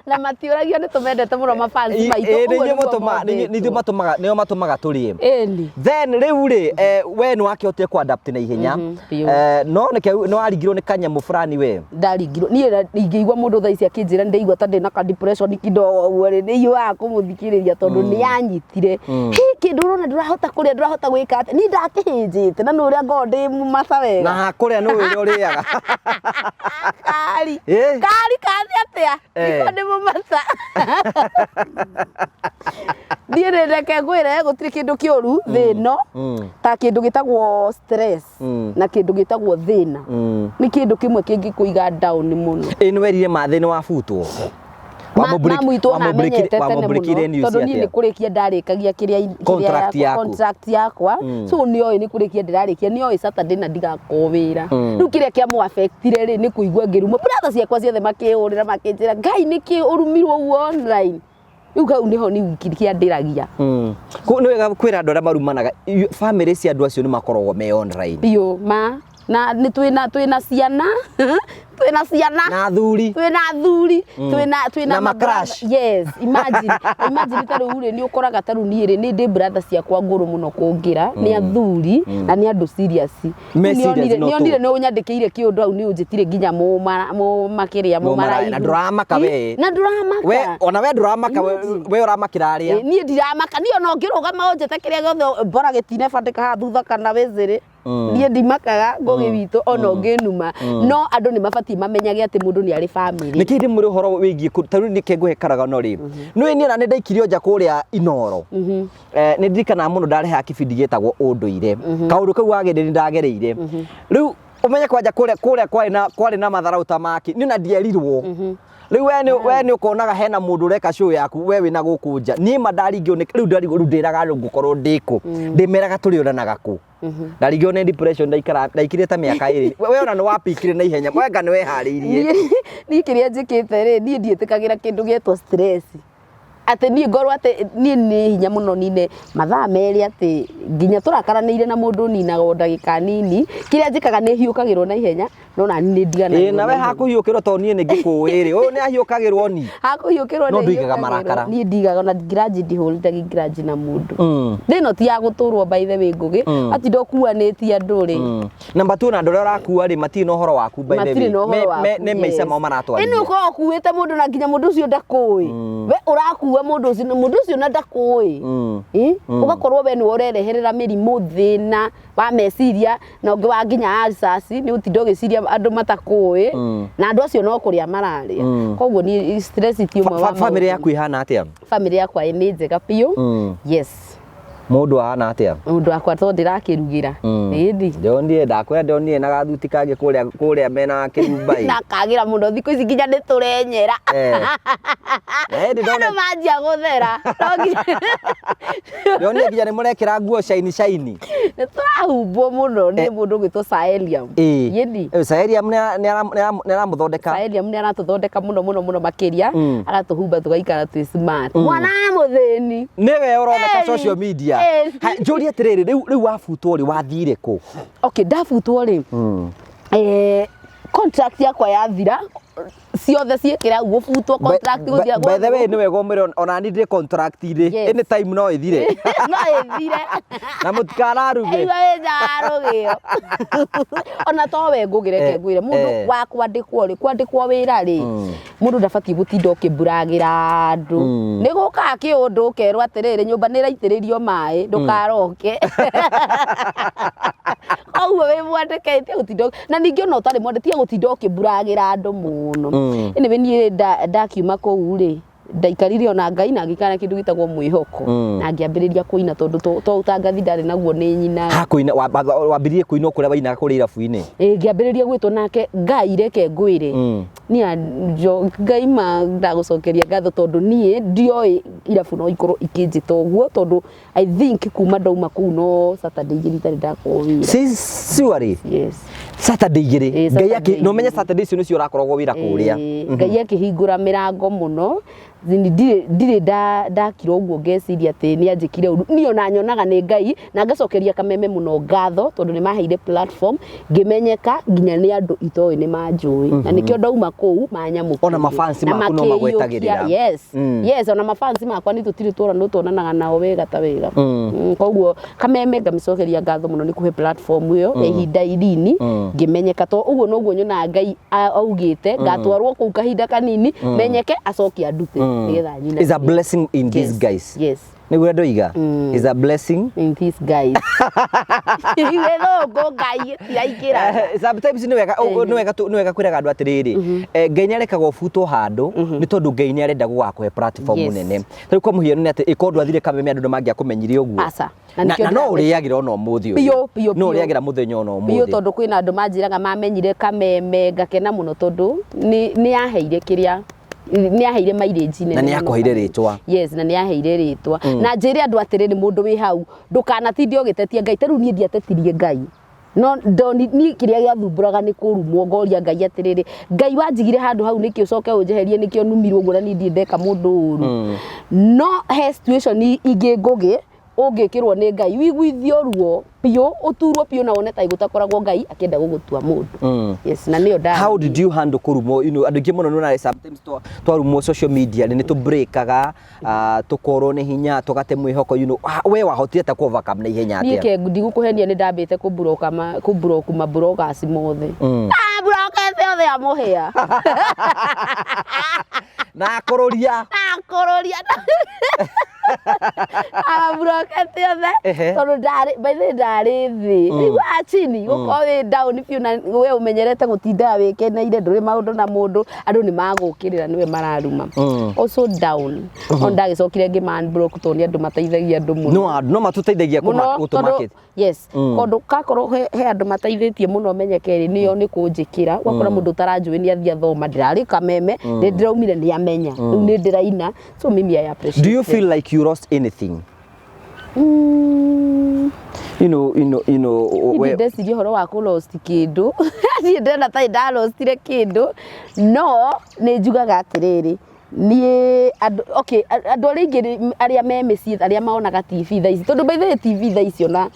Na matiũragio nĩ tũmendete mũno mafans maitũ. Ĩ, nĩ inyuĩ mũtũma- nĩ inyuĩ matũmaga nĩo matũmaga tũrĩe. Ĩni. Then rĩu rĩ we nĩ wakĩhotire kũ adapt na ihenya. Biũ. No nĩke nĩ waringirwo nĩ kanyamũ fulani we. Ndaringirwo niĩ ingĩigua mũndũ thaa ici akĩnjĩra nĩndaigua ta ndĩna ka depression kidogo ũguo rĩ nĩ hiũhaga kũmũthikĩrĩria tondũ nĩ yanyitire. Hĩ kĩndũ ũrona ndũrahota kũrĩa ndũrahota gwĩka atĩa niĩ ndakĩhĩnjĩte na nĩ ũrĩa ngoragwo ndĩ mũmaca wega. Na hakũrĩa nĩ ũrĩa ũrĩaga. Kari. Kari kathi atĩa? Niko ndĩ mũmaca. Niĩ nĩ reke ngwĩre gũtirĩ kĩndũ kĩũru thĩ ĩno ta kĩndũ gĩtagwo stress na kĩndũ gĩtagwo thĩna. Nĩ kĩndũ kĩmwe kĩngĩkũiga down mũno. Ĩ nĩ werire mathĩ nĩ wabutwo. Mamwitũ ona amenyete tene mũno Wamũbreakire news tondũ niĩ atĩa? nĩ kũrĩkia ndarĩkagia kĩrĩa Contract yaku. contract yakwa, so nĩ oĩ nĩ kũrĩkia ndĩrarĩkia, nĩ oĩ Saturday na ndigakorwo wĩra. Rĩu kĩrĩa kĩamũ affectire rĩ, nĩ kũigua ngĩrumwo, brother ciakwa ciothe makĩhũrĩra makĩnjĩra, Ngai, nĩkĩ ũrumirwo ũguo online? Rĩu hau nĩho nĩ kĩandĩragia. Nĩ wega kwĩra andũ arĩa marumanaga, family cia andũ acio nĩ makoragwo me online. Biũ ma, na nĩ twĩna ciana, twĩna ciana na athuri, twĩna athuri, twĩna Na ma ma-crush. Yes, imagine ta rĩu rĩ, nĩ ũkoraga ta rĩu niĩ rĩ, nĩ ndĩ brother ciakwa ngũrũ mũno kũngĩra, nĩ athuri na nĩ andũ serious. Me serious no Nĩ onire nĩ ũnyandĩkĩire kĩũndũ hau, nĩ ũnjĩtire nginya mũmakĩrĩa. Mũmaraya, na ndũramaka we. Na ndũramaka. We ona we ndũramaka we. Imagine. We ũramakĩra arĩa? Niĩ ndiramaka, niĩ ona ũngĩrũgama ũnjĩte kĩrĩa gĩothe, bora gĩtine bandĩka haha thutha kana wĩzĩrĩ. Niĩ ndimakaga, ngũgĩ witũ, ona ũngĩnuma, no andũ nĩ mabatiĩ mamenyage atĩ mũndũ nĩ arĩ family. Nĩkĩ ndĩ mũrĩ ũhoro wĩgiĩ ta rĩu nĩkĩ ngũhe karagano rĩ, nĩ niĩ ona nĩ ndaikirio nja kũrĩa Inoro. Nĩ ndirikanaga mũno ndarehaga kĩbindi gĩtagwo ũndũire, kaũndũ kau wagĩrĩire nĩ ndagereire. Rĩu ũmenye kwanja kũrĩa kwarĩ na matharau ta maki, niĩ ona ndierirwo. Rĩu we nĩ ũkonaga hena mũndũ ũreka show yaku, we wĩna gũkũ nja. Niĩ ma ndaringio nĩ rĩu ndarigwo rĩu ndĩraga andũ ngũkorwo ndĩkũ, ndĩmeraga tũrĩonanaga kũ. Ndaringio nĩ depression, ndaikara ndaikirire ta mĩaka 2. We ona nĩ wapikire na ihenya, wenga nĩ weharĩirie. Niĩ kĩrĩa njĩkĩte rĩ, niĩ ndiĩtĩkagĩra kĩndũ gĩetwo stress, atĩ niĩ ngorwo atĩ niĩ nĩ hinya mũno nine mathaa 2, atĩ nginya tũrakaranĩire na mũndũ ninaga o ndagĩka nini. Kĩrĩa njĩkaga, nĩ hiũkagĩrwo na ihenya, no nani nĩ ndiganagĩrwo Ĩ, nawe na ihenya. Hakũhiũkĩrwo tondũ niĩ nĩ ngĩkũĩ rĩ, ũyũ nĩ ahiũkagĩrwo ni. Hakũhiũkĩrwo No nĩ ndũigaga hiũkagĩrwo. marakara. Niĩ ndigaga na grudge, ndihũrĩte grudge na mũndũ. Thĩ ĩno ti ya gũtũrwo, by the way, Ngũgĩ, atinda ũkuanĩtie andũ rĩ. Namba tu, na andũ arĩa ũrakua rĩ, matirĩ na ũhoro waku, by the way. Matirĩ na ũhoro waku. Nĩ maica mao Ĩno maratwarithia. Ũkoragwo ũkuĩte mũndũ na nginya mũndũ ũcio ndakũĩ. We ũrakua mũndũ ũcio na mũndũ ũcio na ndakũĩ. Ĩ? Ũgakorwo we nĩwe ũrereherera mĩrimũ, thĩna wa meciria na ũngĩ wa nginya ulcers, nĩ ũtinda ũgĩciria andũ matakũĩ, na andũ acio no kũrĩa mararĩa. Koguo niĩ stress ti ũmwe wa Family maũndũ. yaku ihana atĩa? Family yakwa nĩ njega biũ. Yes. Mũndũ ahana atĩa? Mũndũ wakwa to ndĩrakĩrugĩra. Ĩndi. Ndonire, ndakwĩra ndonire na gathuti kangĩ kũrĩa mena kĩrumbai. Na kagĩra mũno thikũ ici, nginya nĩ tũrenyera. Ĩndĩ ndona Andũ manjia gũthera. No nginya ndonire nginya nĩ mũrekĩra nguo shaini shaini. Nĩ tũrahumbwo mũno nĩ mũndũ ũgwĩtwo Saelium. Yĩni. Saelium nĩ aramũthondeka. Saelium nĩ aratũthondeka mũno mũno mũno makĩria, agatũhumba tũgaikara twĩ smart. Mwana wa mũthĩni. Nĩwe ũroneka social media. Ĩni. Njũrie atĩrĩrĩ, rĩu wabutwo rĩ, wathire kũ? Okay, ndabutwo rĩ, contract yakwa yathira ciothe ciĩkĩra gũbutwo contract gũthira. By the way, nĩ wega ũmwĩre ona niĩ ndĩ contract-inĩ. Anytime no ĩthire. No ĩthire. Na mũtikanaruge. Aigua wĩ nja wa rũgĩo. Ona to we Ngũgĩ, reke ngwĩre, mũndũ wa kwandĩkwo rĩ, kwandĩkwo wĩra rĩ, mũndũ ndabatiĩ gũtinda ũkĩmburagĩra andũ. Nĩ gũkaga kĩũndũ ũkerwo atĩrĩrĩ, nyũmba nĩ ĩraitĩrĩrio maĩ, ndũkaroke. Koguo wĩ mwandĩke, tiga gũtinda, na ningĩ ona ũtarĩ mwandĩke, tiga gũtinda ũkĩmburagĩra andũ mũno. Anyway, niĩ ndakiuma kũu rĩ, ndaikarire ona Ngai na ngĩikara na kĩndũ gĩtagwo mwĩhoko, na ngĩambĩrĩria kũina, tondũ to ũtangathi ndarĩ naguo, nĩ nyinaga. Ha kũina, wambirie kũina o kũrĩa wainaga kũrĩa irabu-inĩ? Ĩ, ngĩambĩrĩria gwĩtwo nake Ngai. Reke ngwĩre, niĩ Ngai ma ndagũcokeria ngatho, tondũ niĩ ndioĩ irabu no ikorwo ikĩnjĩta ũguo, tondũ I think kuma ndauma kũu no Saturday 2 itarĩ ndakorwo wĩra. Surely? Yes. Saturday 2? Ĩ, Ngai akĩ Saturday no menye 2. Saturday icio nĩcio ũrakoragwo wĩra kũrĩa. Ĩ, Ngai akĩhingũra mĩrango mũno. Ndirĩ ndakira ũguo ngeciria atĩ nĩ anjĩkire ũru. Niĩ ona nyonaga nĩ Ngai, na ngacokeria Kameme mũno ngatho, tondũ nĩ maheire platform ngĩmenyeka nginya nĩ andũ itoĩ nĩ manjũĩ, na nĩkĩo ndauma kũu manyamũkĩire. Ona mafans Na maku no makĩiyũkia. magwetagĩrĩra. Yes. Yes, ona mafans makwa nĩ tũtirĩ tuona no tuonanaga nao wega ta wega. Koguo Kameme ngamĩcokeria ngatho mũno nĩ kũhe platform ĩyo ya ihinda inini ngĩmenyeka, to ũguo noguo nyonaga Ngai augĩte ngatwarwo kũu kahinda kanini, menyeke, acoke andute nĩgetha nyina. Is a blessing in disguise. Yes. Nĩguo ndoiga, is a blessing in disguise. Gĩthũngũ Ngai ĩtiraingĩra. Sometimes nĩ wega kwĩraga andũ atĩrĩrĩ, Ngai nĩ arekaga ũbutwo handũ nĩ tondũ Ngai nĩ arenda gũgakũhe platform nene. Ta rĩu kwa mũhiano nĩ atĩ ĩkorwo ndwathire Kameme, andũ nĩ mangĩakũmenyire ũguo? Aca. Na Na nĩkĩo na no ũrĩagĩra ona ũmũthĩ ũyũ. Biũ, biũ, No biũ. ũrĩagĩra mũthenya ona Biũ. ũmũthĩ. Tondũ kwĩna andũ manjĩraga mamenyire Kameme, ngakena mũno, tondũ nĩ yaheire kĩrĩa Nĩ aheire mileage nene Na nĩ mũno. akũheire rĩtwa. Yes, na nĩ aheire rĩtwa. Na njĩre andũ atĩrĩrĩ, mũndũ wĩ hau, ndũkanatinde ũgĩtetia Ngai. Ta rĩu niĩ ndiatetirie Ngai, no ndoni niĩ kĩrĩa gĩathumbũraga nĩ kũrumwo. Ngoria Ngai atĩrĩrĩ, Ngai wanjigire handũ hau nĩkĩ? Ũcoke ũnjeherie nĩkĩo numirwo ũguo, na niĩ ndirĩ ndeka mũndũ ũru? No he situation ingĩ ngũgĩ ũngĩkĩrwo nĩ Ngai, wiguithio ruo biũ, ũturwo biũ, na wone ta gũtakoragwo Ngai akĩenda gũgũtua mũndũ. Yes, na nĩyo nda. How did you handle kũrumwo? Andũ aingĩ mũno nĩũrona sometimes twarumwo social media nĩ tũbreakaga, tũkorwo nĩ hinya, tũgate mwĩhoko. We wahotire ta ku overcome na ihenya Niĩ atĩa? Ke ndigũkũhenia, nĩ ndambĩte kũblock ma bloggers mothe. Ndablockete othe a mũhĩa. Na kũrũria. Nakũrũria, ablockete othe. Tondũ ndarĩ, by the way, ndarĩ thĩ igua chini, gũkorwo wĩ down biũ, na we ũmenyerete gũtindaga wĩkeneire, ndũrĩ maũndũ na mũndũ, andũ nĩ magũkĩrĩra, nĩwe mararuma. Also down no ndagĩcokire ngĩma unblock, tondũ nĩ andũ mateithagia andũ mũno. No matũteithagia Mũno gũtũ tondũ market. Yes, kondũ kakorwo he andũ mateithĩtie mũno menyeke rĩ, nĩo nĩ kũnjĩkĩra. Ũgakora mũndũ ũtaranjũĩ nĩ athiĩ athoma ndĩrarĩ kameme, nĩ ndĩraumire, nĩ amenya rĩu nĩ ndĩraina, so mimi I appreciate Do you them. feel like you lost anything? Mm. We, Ndeciria ũhoro wa kũ lost kĩndũ, niĩ ndĩrona tarĩ ndalostire kĩndũ, no nĩ njugaga atĩrĩrĩ, niĩ andũ, okay, andũ arĩa aingĩ arĩa me mĩciĩ, arĩa maonaga TV thaa ici, tondũ by the way TV thaa ici ona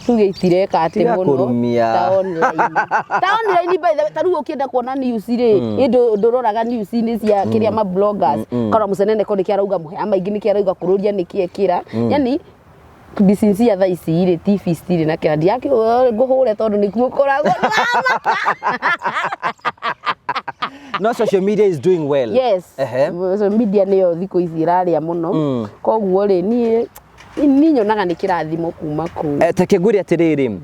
tuge itireka atĩ Tiga mũno kũrumia. ta online, ta online. By the way, ta rĩu ũkĩenda kuona news rĩ, ĩ ndũroraga news-inĩ cia kĩrĩa ma bloggers, kora mũcenene ko nĩkĩ arauga, mũhea maingĩ nĩkĩ arauga, kũrũria nĩkĩ ekĩra. Yani be sincere, thaa ici rĩ, TV citirĩ na kĩra ndiaki ngũhũre, tondũ nĩkuo ũkoragwo. No, social media is doing well. Yes. Social media nĩyo thikũ ici ĩrarĩa mũno. Koguo rĩ, niĩ nyonaga nĩ kĩrathimo kuma kũu. Take ngwĩre atĩrĩrĩ,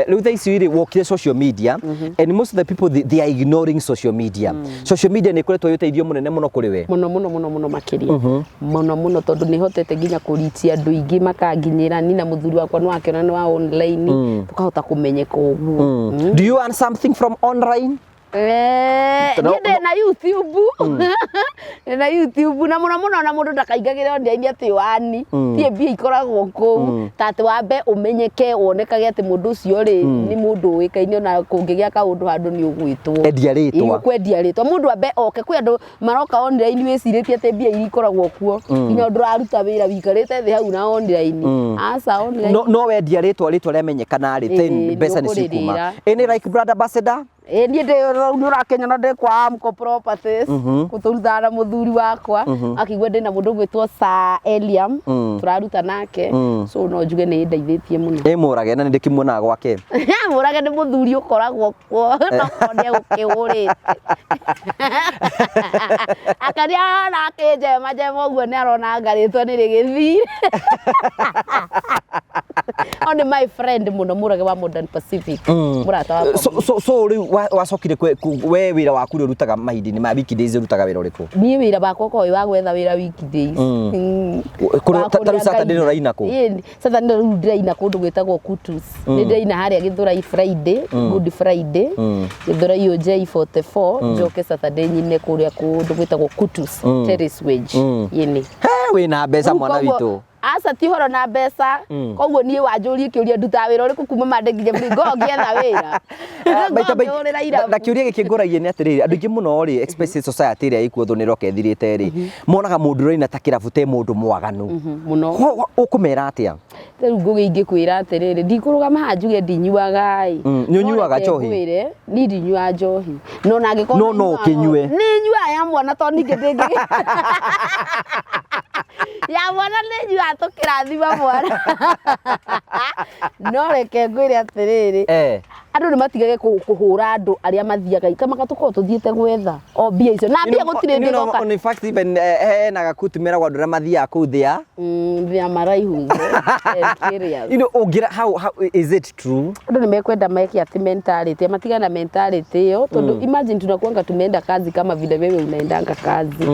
rĩu thaa ici rĩ, wokire social media and most of the people, they are ignoring social media. Social media nĩ ĩkoretwo ĩ ũteithio mũnene mũno kũrĩ we. Mũno mũno mũno mũno makĩria, mũno mũno, tondũ nĩ hotete nginya kũrichia andũ aingĩ makanginyĩra. Ni na mũthuri wakwa nĩ wakĩona nĩ wa online, tũkahota kũmenyeka ũguo. Do you earn something from online? Niĩ ndĩ na YouTube, ndĩ na YouTube, na mũno mũno ona mũndũ ndakaingagĩre online atĩ wani tie mbia ikoragwo kũu, ta atĩ wambe ũmenyeke, wonekage atĩ mũndũ ũcio rĩ, nĩ mũndũ ũĩkaine, ona kũngĩgĩa kaũndũ handũ nĩ ũgwĩtwo. Endia rĩtwa. Ĩĩ, kwendia rĩtwa, mũndũ ambe oke. Kwĩ andũ maroka online wĩcirĩtie atĩ mbia iria ikoragwo kuo, nginya ũndũ ũraruta wĩra wĩikarĩte thĩ hau na online, aca, online. No wendia rĩtwa, rĩtwa rĩamenyekana rĩ, then mbeca nĩ cikuma. Nĩũkũrĩrĩra. Any like brand ambassador? Ĩ, niĩ ndĩ rĩu nĩ ũrakenyona ndĩ kwa Amco Properties, tũrutaga na mũthuri wakwa, akĩigua ndĩ na mũndũ ũgwĩtwo Sir Eliam, tũraruta nake, so no njuge nĩ ĩndeithĩtie mũno. Ĩ mũrage, na nĩ ndĩkĩmuonaga gwake. Mũrage nĩ mũthuri ũkoragwo kuo, no korwo nĩ egũkĩhũrĩte akaria arona akĩnjema njema ũguo, nĩ arona anga rĩtwa nĩ rĩgĩthire. O nĩ my friend mũno, Mũrage wa Modern Pacific, mũrata wakwa. So rĩu wacokire we wĩra waku rĩ, ũrutaga mahinda-inĩ ma weekdays, ũrutaga wĩra ũrĩkũ? Niĩ wĩra wakwa ũkoragwo wĩ wa gwetha wĩra weekdays. Ta rĩu Saturday nĩ ũraina kũ? Ĩĩ, Saturday rĩu ndĩraina kũndũ gwĩtagwo Kutus. Nĩ ndĩraina harĩa Gĩthũrai Friday, Good Friday, Gĩthũrai Ũnjei 44, njoke Saturday nyine kũrĩa kũndũ gwĩtagwo Kutus, Terrace Wage. Ĩni. He, wĩna mbeca, mwana witũ. Aca, ti ũhoro na mbeca. Koguo niĩ wanjũrie kĩũria, ndutaga wĩra ũrĩkũ kuma Monday nginya Friday, ngoragwo ngĩetha wĩra. Maita Ngoragwo ngĩhũrĩra irabu. Na kĩũria gĩkĩ ngũragia nĩ atĩrĩrĩ, andũ aingĩ mũno rĩ, especially society ĩrĩa ĩkuo thũ nĩ ĩroka ĩthirĩte rĩ, monaga mũndũ ũraina ta kĩrabu te mũndũ mwaganu. Mũno. Ũkũmera atĩa? Rĩu ngũgĩ ingĩkwĩra atĩrĩrĩ, ndikũrũgama haha njuge ndinyuaga ĩ. Nĩ ũnyuaga njohi? Ngwĩre niĩ ndinyuaga njohi, no na angĩkorwo No, no nĩnyuaga, ũkĩnyue. Nĩ nyuaga ya mwana, tondũ ningĩ ndĩngĩ ya mwana, nĩ nyuaga tũkĩrathima mwana. No reke ngwĩre atĩrĩrĩ, andũ nĩ matigage kũhũra andũ arĩa mathiaga kama tũkorwo tũthiĩte gwetha o mbia icio, na mbia gũtirĩ ndĩgoka. In fact, even hena gakuti meragwo andũ arĩa mathiaga kũu thĩa Thĩa maraihu serious. Ũngĩra how is it true? Andũ nĩ mekwenda meke atĩ mentality, matigane na mentality ĩyo, tondũ imagine tunakuanga tumeenda kazi kama vile wewe unaendanga kazi,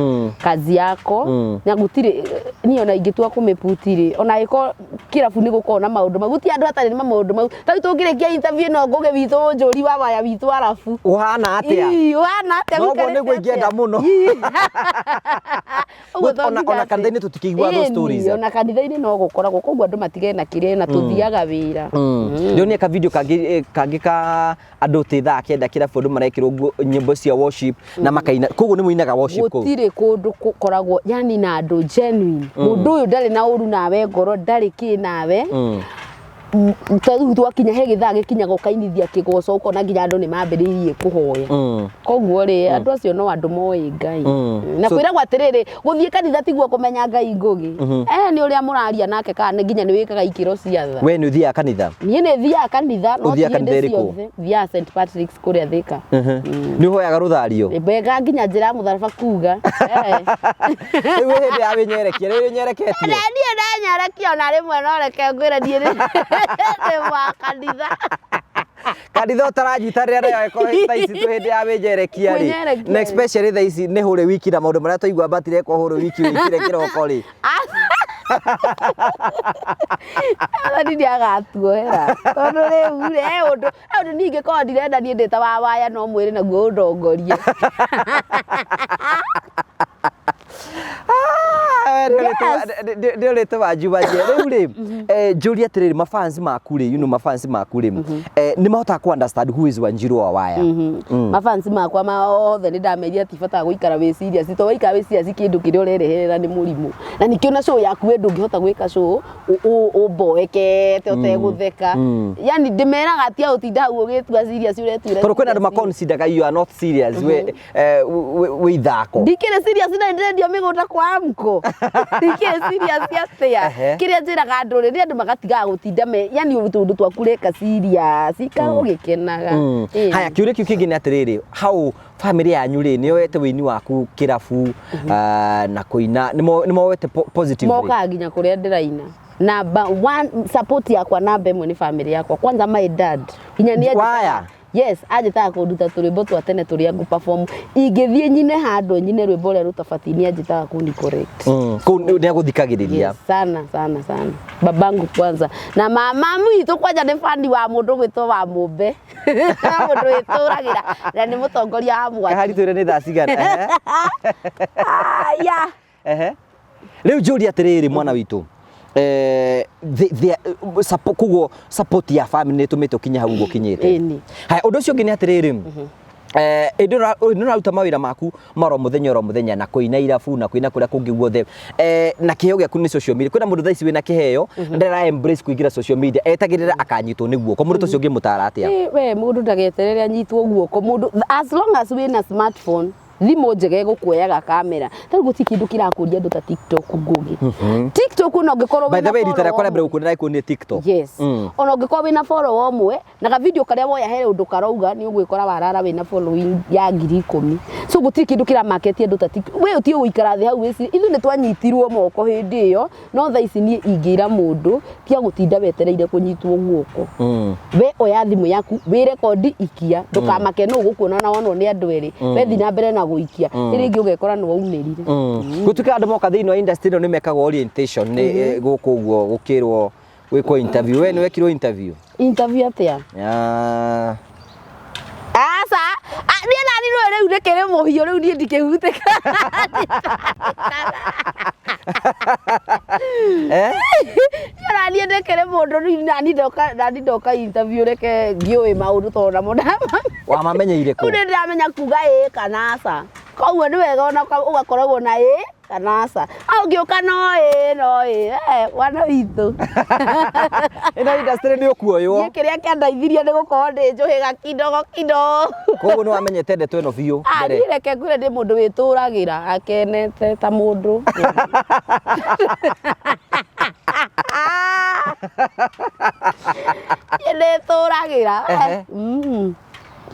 kazi yako, na gũtirĩ. Niĩ ona ingĩtua kũmĩputi rĩ, ona angĩkorwo kĩrabu nĩ gũkorwo na maũndũ mau, gũtirĩ andũ hatarĩ na maũndũ mau. Ta rĩu tũngĩrĩkia interview ĩno, ngũgĩ Ngũgĩ witũ Njũri wa Waya witũ arabu. Ũhana atĩa? Ii, ũhana atĩa? Noguo Ũikarĩte nĩguo ingĩenda atĩa? mũno. Ii. Ũguo to Ona nginya ona atĩ- kanitha-inĩ tũtikĩiguaga those Ĩni, stories. ona kanitha-inĩ no gũkoragwo koguo andũ matige na kĩrĩa na tũthiaga wĩra. Ndionire ka video kangĩ kangĩ ka andũ ti thaa kenda kĩrabu andũ marekĩrwo nyĩmbo cia worship na makaina, koguo nĩ mũinaga worship kũu? Gũtirĩ kũndũ gũkoragwo yani na andũ genuine. Mũndũ ũyũ ndarĩ na ũru nawe ngoro, ndarĩ kĩ nawe. Ta rĩu twakinya he gĩthaa gĩkinyaga ũkainithia kĩgoco, ũkona nginya andũ nĩ mambĩrĩirie kũhoya. Koguo rĩ, andũ acio no andũ moĩ Ngai. Na kwĩragwo atĩrĩrĩ, gũthiĩ kanitha tiguo kũmenya Ngai, Ngũgĩ. Nĩ ũrĩa mũraria nake, kana nginya nĩ wĩkaga ikĩro cia tha. We nĩ ũthiaga kanitha? Niĩ nĩ thiaga kanitha, no ti Ũthiaga kanitha hĩndĩ ĩrĩkũ? ciothe. Thiaga St Patrick's kũrĩa Thika. Nĩ ũhoyaga rũthario? Mbega nginya njĩra ya mũtharaba kuga. Rĩu wĩ hĩndĩ ya wĩnyerekia, rĩu wĩnyereketie? Na niĩ ndanyerekia ona rĩmwe, no reke ngwĩre, niĩ nĩ wa kanitha. Kanitha ũtaranyita rĩrĩa nayo ĩkorwo thaa ici twĩ hĩndĩ ya wĩnyerekia rĩ. Kwĩnyerekia Na rĩ. especially thaa ici nĩ hũrĩ wiki na maũndũ marĩa twaigua matirekwo hũrĩ wiki wĩkire kĩroko rĩ. Athani nĩ agatuohera tondũ rĩu rĩ, he ũndũ niĩ ingĩkorwo ndirenda, niĩ ndĩ ta wa waya no mwĩrĩ naguo ũndongorie. Nĩ ũrĩte wanjumagie rĩu rĩ, njũrie atĩrĩrĩ, mafans maku rĩ, mafans maku rĩ, nĩ mahotaga ku understand who is Wanjiru wa Waya? Mafans makwa othe nĩ ndameria ti bata gũikara wĩ serious, to waikara wĩ serious kĩndũ kĩrĩa ũrereherera nĩ mũrimũ, na nĩkĩo na show yaku we ndũngĩhota gwĩka show ũmboekete ũtegũtheka. Yani ndĩmeraga atia ũtinda hau ũgĩtua serious ũretuĩra. Tondũ kwĩna andũ maconsideraga you are not serious, we wĩ ithako. Ndikĩrĩ serious na ndĩrendio mĩgũnda kwa amko, ndikĩrĩ serious atĩa? Kĩrĩa njĩraga andũ rĩ, nĩ andũ magatigaga gũtinda me yani tũndũ twaku reka serious, ikara ũgĩkenaga. Haya, kĩũria kĩu kĩngĩ nĩ atĩrĩrĩ, how family yanyu rĩ nĩ yoete wĩini waku kĩrabu na kũina, nĩ moete positively? Mokaga nginya kũrĩa ndĩraina. Number one support yakwa, namba ĩmwe nĩ family yakwa, kwanza my dad, nginya nĩ Waya? Yes, anjĩtaga kũnduta tũrwĩmbo twa tene tũrĩa ngũ perform. Ingĩthiĩ nyine handũ nyine rwĩmbo ũrĩa rũtabatiĩ, nĩ anjĩtaga kũni correct. Kũu nĩ agũthikagĩrĩria? Yes, sana sana sana, babangu kwanza na mama witũ kwanja nĩ fani wa mũndũ gwĩtwo wa mũmbe, mũndũ wĩtũragĩra na nĩ mũtongoria wa mwaki. Kahari twĩre nĩ thaa cigana. Aya. Ehe. Rĩu njũrie atĩrĩrĩ, mwana witũ, koguo support ya family nĩ ĩtũmĩte ũkinye hau ũguo ũkinyĩte? Ĩni. Haya, ũndũ ũcio ũngĩ nĩ atĩrĩrĩ, hĩndĩ ĩyo ũraruta mawĩra maku maro mũthenya oro mũthenya na kũina irabu na kũina kũrĩa kũngĩ guothe, na kĩheo gĩaku nĩ social media, kwĩna mũndũ thaa ici wĩna kĩheo na ndara embrace kũingĩra social media, etagĩrĩra akanyitwo nĩ guoko, mũndũ ta ũcio ũngĩmũtara atĩa? We mũndũ ndageterere anyitwo guoko. Mũndũ as long as wĩna smartphone, thimũ njega ĩgũkuoyaga kamera, tarĩu gũtirĩ kĩndũ kĩrakũria andũ ta TikTok, Ngũgĩ. TikTok ona ũngĩkorwo By the wĩna way, rita rĩakwa follower rĩa mbere gũkuona ndĩrakuonire TikTok. Yes. Ona ũngĩkorwo wĩna follower ũmwe na ga video karĩa woya he ũndũ karauga, nĩ ũgwĩkora warara wĩna following ya 10,000. So gũtirĩ kĩndũ kĩramaketia andũ ta TikTok. We ũtige gũikara thĩ hau wĩcirie ithuĩ nĩ twanyitirwo moko hĩndĩ ĩyo, no thaa ici niĩ ingĩra mũndũ tiga gũtinda wetereire kũnyitwo guoko. We oya thimũ yaku, wĩrekondi, ikia, ndũkamake nũ ũgũkuona na wonwo nĩ andũ erĩ. We thiĩ na mbere na gũikia, rĩngĩ ũgekora nĩ waumĩrire. Gũtuĩka andũ moka thĩinĩ wa industry ĩno nĩ mekagwo orientation nĩ gũkũ ũguo gũkĩrwo gwĩkwo interview, we nĩ wekirwo interview? Interview atĩa? Ya. Aca, niĩ nani rũĩ rĩu nĩkĩrĩ mũhiũ rĩu, niĩ ndikĩhutĩka. Eh? Niĩ ona niĩ ndĩkĩrĩ mũndũ rĩu, nani ndoka interview, reke ngĩũĩ maũndũ tondũ namo Wamamenyeire kũ? Rĩu nĩ ndĩramenya kuga ĩĩ kana aca, koguo nĩ wega ona ũgakoragwo na ĩĩ kana aca. Ũngĩũka no ĩĩ no ĩĩ, mwana witũ. Ĩno industry nĩ ũkuoywo. Niĩ kĩrĩa kĩandeithirie nĩ gũkorwo ndĩ njũhĩga kidogo kidogo. Koguo nĩ wamenyete ndeto ĩno biũ mbere? Niĩ reke ngwĩre, ndĩ mũndũ wĩtũragĩra akenete ta mũndũ. Niĩ ndĩtũragĩra.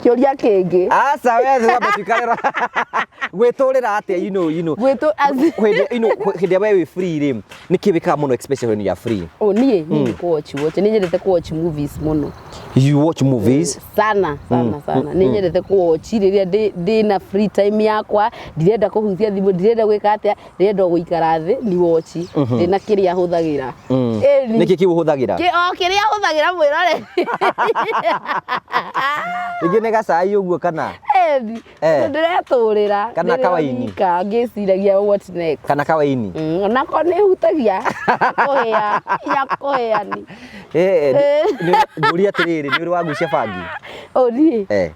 Kĩũria kĩngĩ. Aca we twambe tuikarĩra gwĩtũrĩra atĩa you know Gwĩtũ as hĩndĩ you know hĩndĩ ĩrĩa we wĩ free rĩ, nĩkĩ wĩkaga mũno, especially when you are free? Oh, niĩ nĩ kũ watch nĩ nyendete kũ watch movies mũno. You watch movies? Sana sana sana. Nĩ nyendete kũ watch rĩrĩa ndĩ na free time yakwa, ndirenda kũhutia thimũ, ndirenda gwĩka atĩa, ndĩrenda o gũikara thĩ ni watch ndĩna kĩrĩa hũthagĩra. Ĩni. Nĩkĩ kĩu ũhũthagĩra? O kĩrĩa hũthagĩra mwĩrore. Rĩngĩ nĩ gacai ũguo kana Ĩni. Eh. Ndĩretũrĩra. Kana ndĩrĩ kawaini. wika, ngĩciragia what next. Kana kawaini. Onako nĩ hutagia kũhĩa ya kũhĩa ni. Eh, ngũria atĩrĩrĩ, nĩ ũrĩ wagucia bangi? O niĩ? Eh.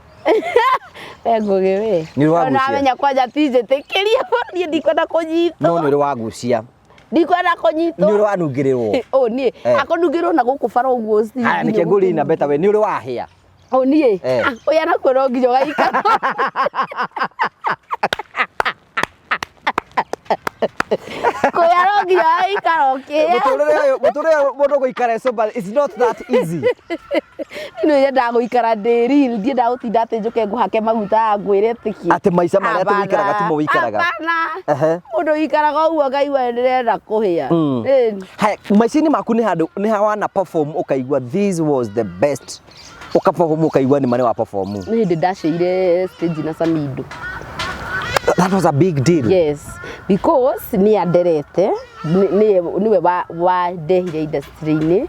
Ngũgĩ we. Nĩ ũrĩ wagucia? Ona kwanja ti njĩtĩkĩrie, niĩ ndikwenda kũnyitwo. No nĩ ũrĩ wagucia? Ndikwenda kũnyitwo. Nĩ ũrĩ wanungĩrĩrwo? O niĩ? Akũnungĩrwo na gũkũ bara ũguo ci. Haya, nĩkĩo ngũria na beta, we nĩ ũrĩ wahĩa? O niĩ? Eh. Ah, ũyũ nakuo no nginya ũgaikara kũya, no nginya ũgaikara ũkĩya. Mũtũrĩre ũyũ mũndũ gũikara sober, it's not that easy. Niĩ nyendaga gũikara ndĩ real, ndiendaga gũtinda atĩ njũke ngũhake maguta ngwĩre atĩ kĩ. Atĩ maica marĩa atĩ wĩikaraga timo wĩikaraga. Hapana. Ehe. Mũndũ wĩikaraga ũguo ngaigua ndĩrenda kũhĩa. Ĩni. Haya, maica-inĩ maku nĩ handũ nĩ ha wana perform ũkaigua this was the best, ũka perform ũkaigua nĩ ma nĩ wa perform? Nĩ hĩndĩ ndaceire stage na Samido. That was a big deal. Yes, because nĩ anderete, nĩwe wandehire industry-inĩ.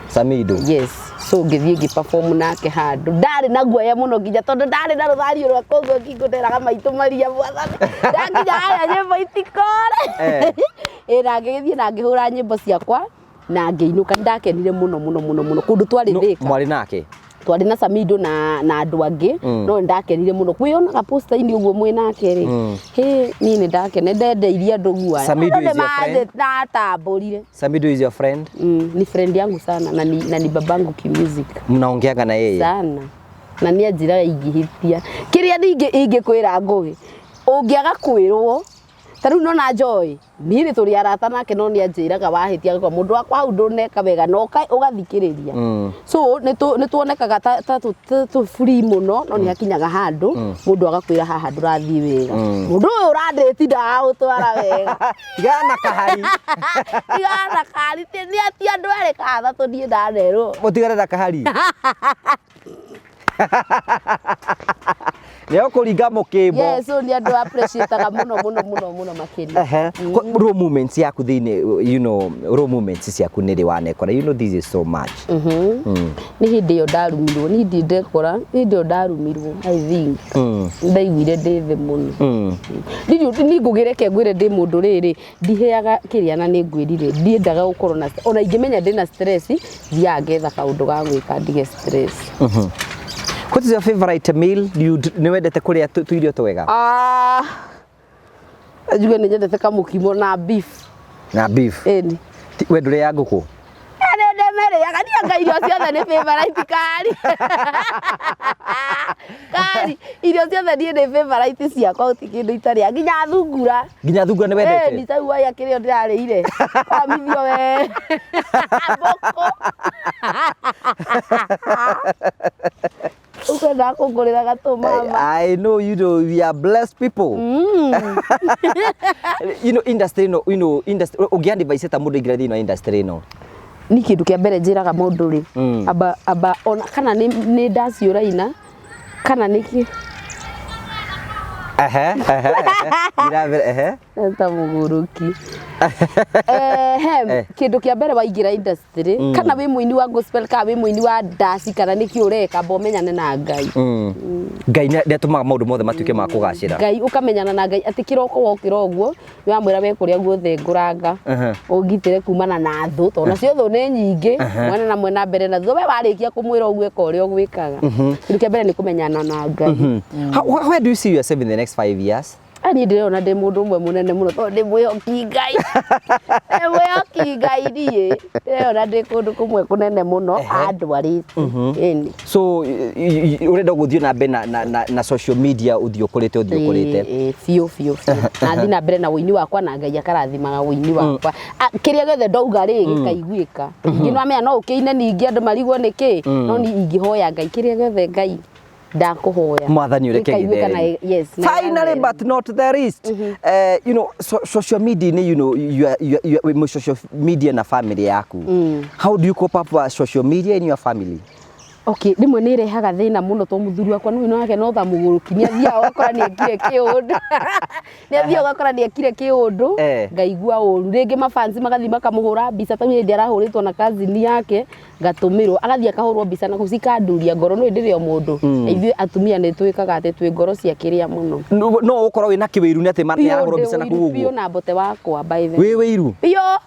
Samido? Yes, so ngĩthiĩ ngĩ perform nake handũ ndarĩ na guoya mũno nginya tondũ ndarĩ na rũthario rwa koguo ngingo nderaga maitũ maria mwathani ndakinya harĩa nyĩmbo itikore. Ĩ na ngĩgĩthiĩ na ngĩhũra nyĩmbo ciakwa na ngĩinũka. Nĩ ndakenire mũno mũno mũno mũno kũndũ twarĩ No, Thĩka. Mwarĩ nake? Twarĩ na Samido na andũ angĩ. No nĩ ndakenire mũno kwĩyonaga poster-inĩ ũguo mwĩ nake rĩ. Hĩ, niĩ nĩ ndakene, ndendeirie andũ guoya. Samido Andũ is your friend? Ndatambũrire. Samido is your friend? Ni friend yangu sana na ni babangu kimusic. Mnaongeaga na yeye? Sana, na nĩ anjĩraga ingĩhĩtia kĩrĩa ningĩ ingĩkwĩra Ngũgĩ ũngĩaga kwĩrwo ta rĩu nona Joy, niĩ nĩ tũrĩ arata nake, no nĩ anjĩraga wahĩtia kwa mũndũ wakwa hau ndũneka wega na ũgathikĩrĩria. So nĩ tuonekaga ta tũ free mũno, no nĩ hakinyaga handũ mũndũ agakwĩra haha ndũrathiĩ wega, mũndũ ũyũ ũrandĩti ndagagũtwara wega. Tigana na kahari. Tigana kari, nĩ ati andũ erĩ kana atatũ niĩ ndanerwo. Mũtigane na kahari, nĩ ũkũringa mũkĩmbo. Yes, so nĩ andũ appreciataga mũno mũno mũno mũno makĩria. Ehe. Raw moments yaku thĩinĩ, raw moments ciaku nĩ rĩ wanekora, this is so much? Nĩ hĩndĩ ĩyo ndarumirwo, nĩ hĩndĩ ndekora, nĩ hĩndĩ ĩyo ndarumirwo, I think. Ndaiguire ndĩ thĩ mũno. Ndirĩ ni ngũgĩreke ngwĩre ndĩ mũndũ rĩrĩ ndiheaga kĩrĩa na nĩ ngwĩrire ndiendaga gũkorwo na, ona ingĩmenya ndĩna stress thiaga ngetha kaũndũ ga gwĩka ndige stress. What is your favorite meal? Nĩ wendete kũrĩa tũirio twega? Ah, njuge nĩ nyendete kamũkimo na beef. Na beef? Ĩni. We ndũrĩaga ngũkũ? Nĩ ndĩmĩrĩaga niĩ, anga irio ciothe nĩ favorite kari kari, irio ciothe niĩ nĩ favorite ciakwa, gũtirĩ kĩndũ itarĩa, nginya thungura. Nginya thungura nĩ wendete? Ni tau aya kĩrĩa ndĩrarĩire wamithio we mbũkũ ũkwendaga kũngũrĩra gatũ mama. I know, we are blessed people. Industry no, industry ũngĩ ta mũndũ aingĩra thĩinĩ wa industry ĩno? Ni kĩndũ kĩa mbere njĩraga mũndũ rĩ, amba ona kana nĩ ndaci ũraina kana nĩ kĩ. Ehe, ehe, ehe. Ira ehe. Ta mũgũrũki. Ehe. Kĩndũ kĩa mbere waingĩra industry, kana wĩ mũini wa gospel kana wĩ mũini wa ndaci kana nĩ kĩ ũreka, amba ũmenyane na Ngai. Ngai nĩ atũmaga maũndũ mothe matuĩke ma kũgacĩra. Ngai, ũkamenyana na Ngai atĩ kĩroko wokĩra ũguo nĩ wamwĩra we kũrĩa guothe ngũranga ũngitĩre kumana na thũ, tondũ nacio thũ nĩ nyingĩ mwena na mwena mbere na thutha. We warĩkia kũmwĩra ũguo ĩka ũrĩa ũgwĩkaga. Kĩndũ kĩa mbere nĩ kũmenyana na Ngai. Where do you see yourself in the next 5 years? Ah, niĩ ndĩrona ndĩ mũndũ ũmwe mũnene mũno tondũ ndĩ mwĩhoki Ngai, ndĩ mwĩhoki Ngai. Niĩ ndĩrona ndĩ kũndũ kũmwe kũnene mũno andwarĩte, ĩni. So ũrenda gũthiĩ na mbere na social media, ũthiĩ ũkũrĩte, ũthiĩ ũkũrĩte? Ĩ, biũ biũ biũ, na thiĩ na mbere na ũini wakwa na Ngai akarathimaga ũini wakwa. Ah, kĩrĩa gĩothe ndauga rĩ gĩkaiguĩka. Ningĩ nĩwamenya no ũkĩine ningĩ andũ marigwo nĩ kĩ, no ni ingĩhoya Ngai kĩrĩa gĩothe Ngai Ndakũhoya. Mwathani ũreke Ĩkaiguĩka na gĩthereme. Yes, na Finally, ĩgatherema. but not the least, social media ni you are with social media na family yaku. How do you cope up with social media in your family? Okay, rĩmwe nĩ ĩrehaga thĩna mũno to mũthuri wakwa nĩ wake no ta mũgũrũki, nĩ athiaga ũgakora nĩ ekire kĩũndũ, nĩ athiaga ũgakora nĩ ekire kĩũndũ. Ngaigua ũru. Rĩngĩ mafans magathiĩ makamũhũra mbica, ta hĩndĩ arahũrĩtwo na cousin yake, ngatũmĩrwo, agathiĩ akahũrwo mbica na kũu, cikanduria ngoro. Nĩ ndĩrĩ o mũndũ. Na ithuĩ atumia nĩ twĩkaga atĩ twĩ ngoro cia kĩrĩa mũno. No ũkorwo wĩna kĩwĩiru nĩ atĩ nĩ Biũ. arahũrwo Ndĩ mbica na ũiru kũu biũ ũguo. Na mbote wakwa, by the way. Wĩ wĩiru. Biũ,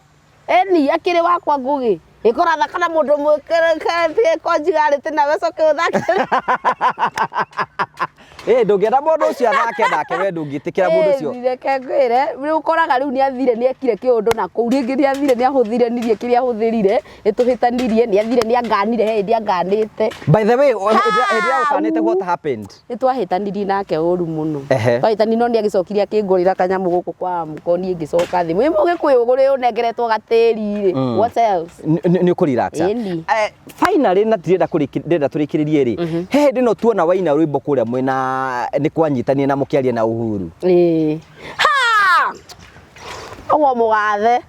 eni akĩrĩ wakwa Ngũgĩ ĩkũrathaka na mũndũ mwĩkĩre konjigarĩte nawe coke ũthake. Ĩ ndũngĩenda mũndũ ũcio athake nake, we ndũngĩtĩkĩra mũndũ ũcio. Ĩĩ, reke ngwĩre, rĩu ũkoraga rĩu nĩ athire nĩ ekire kĩũndũ na kũu, rĩngĩ nĩ athire nĩ ahũthire nirie kĩrĩa ahũthĩrire, nĩ tũhĩtanirie, nĩ athire nĩ anganire, he hĩndĩ anganĩte. By the way, hĩndĩ ĩrĩa ũkanĩte, what happened? Nĩ twahĩtanirie nake ũru mũno. Twahĩtanirie, no nĩ agĩcokire akĩngũrĩra kanyamũ gũkũ kwa mũko, niĩ ngĩcoka thĩ mwĩ mũgĩkũyũ ũrĩ ũnengeretwo gatĩri rĩ. What else? Nĩ ũkũrelax. Ĩni. Finally, na tirenda ndĩrenda tũrĩkĩrĩrie rĩ, he hĩndĩ no tuona waina rwĩmbo kũrĩa mwena nĩ kwanyitania na mũkĩaria na Uhuru. Ĩĩ, ha ũguo mũgathe.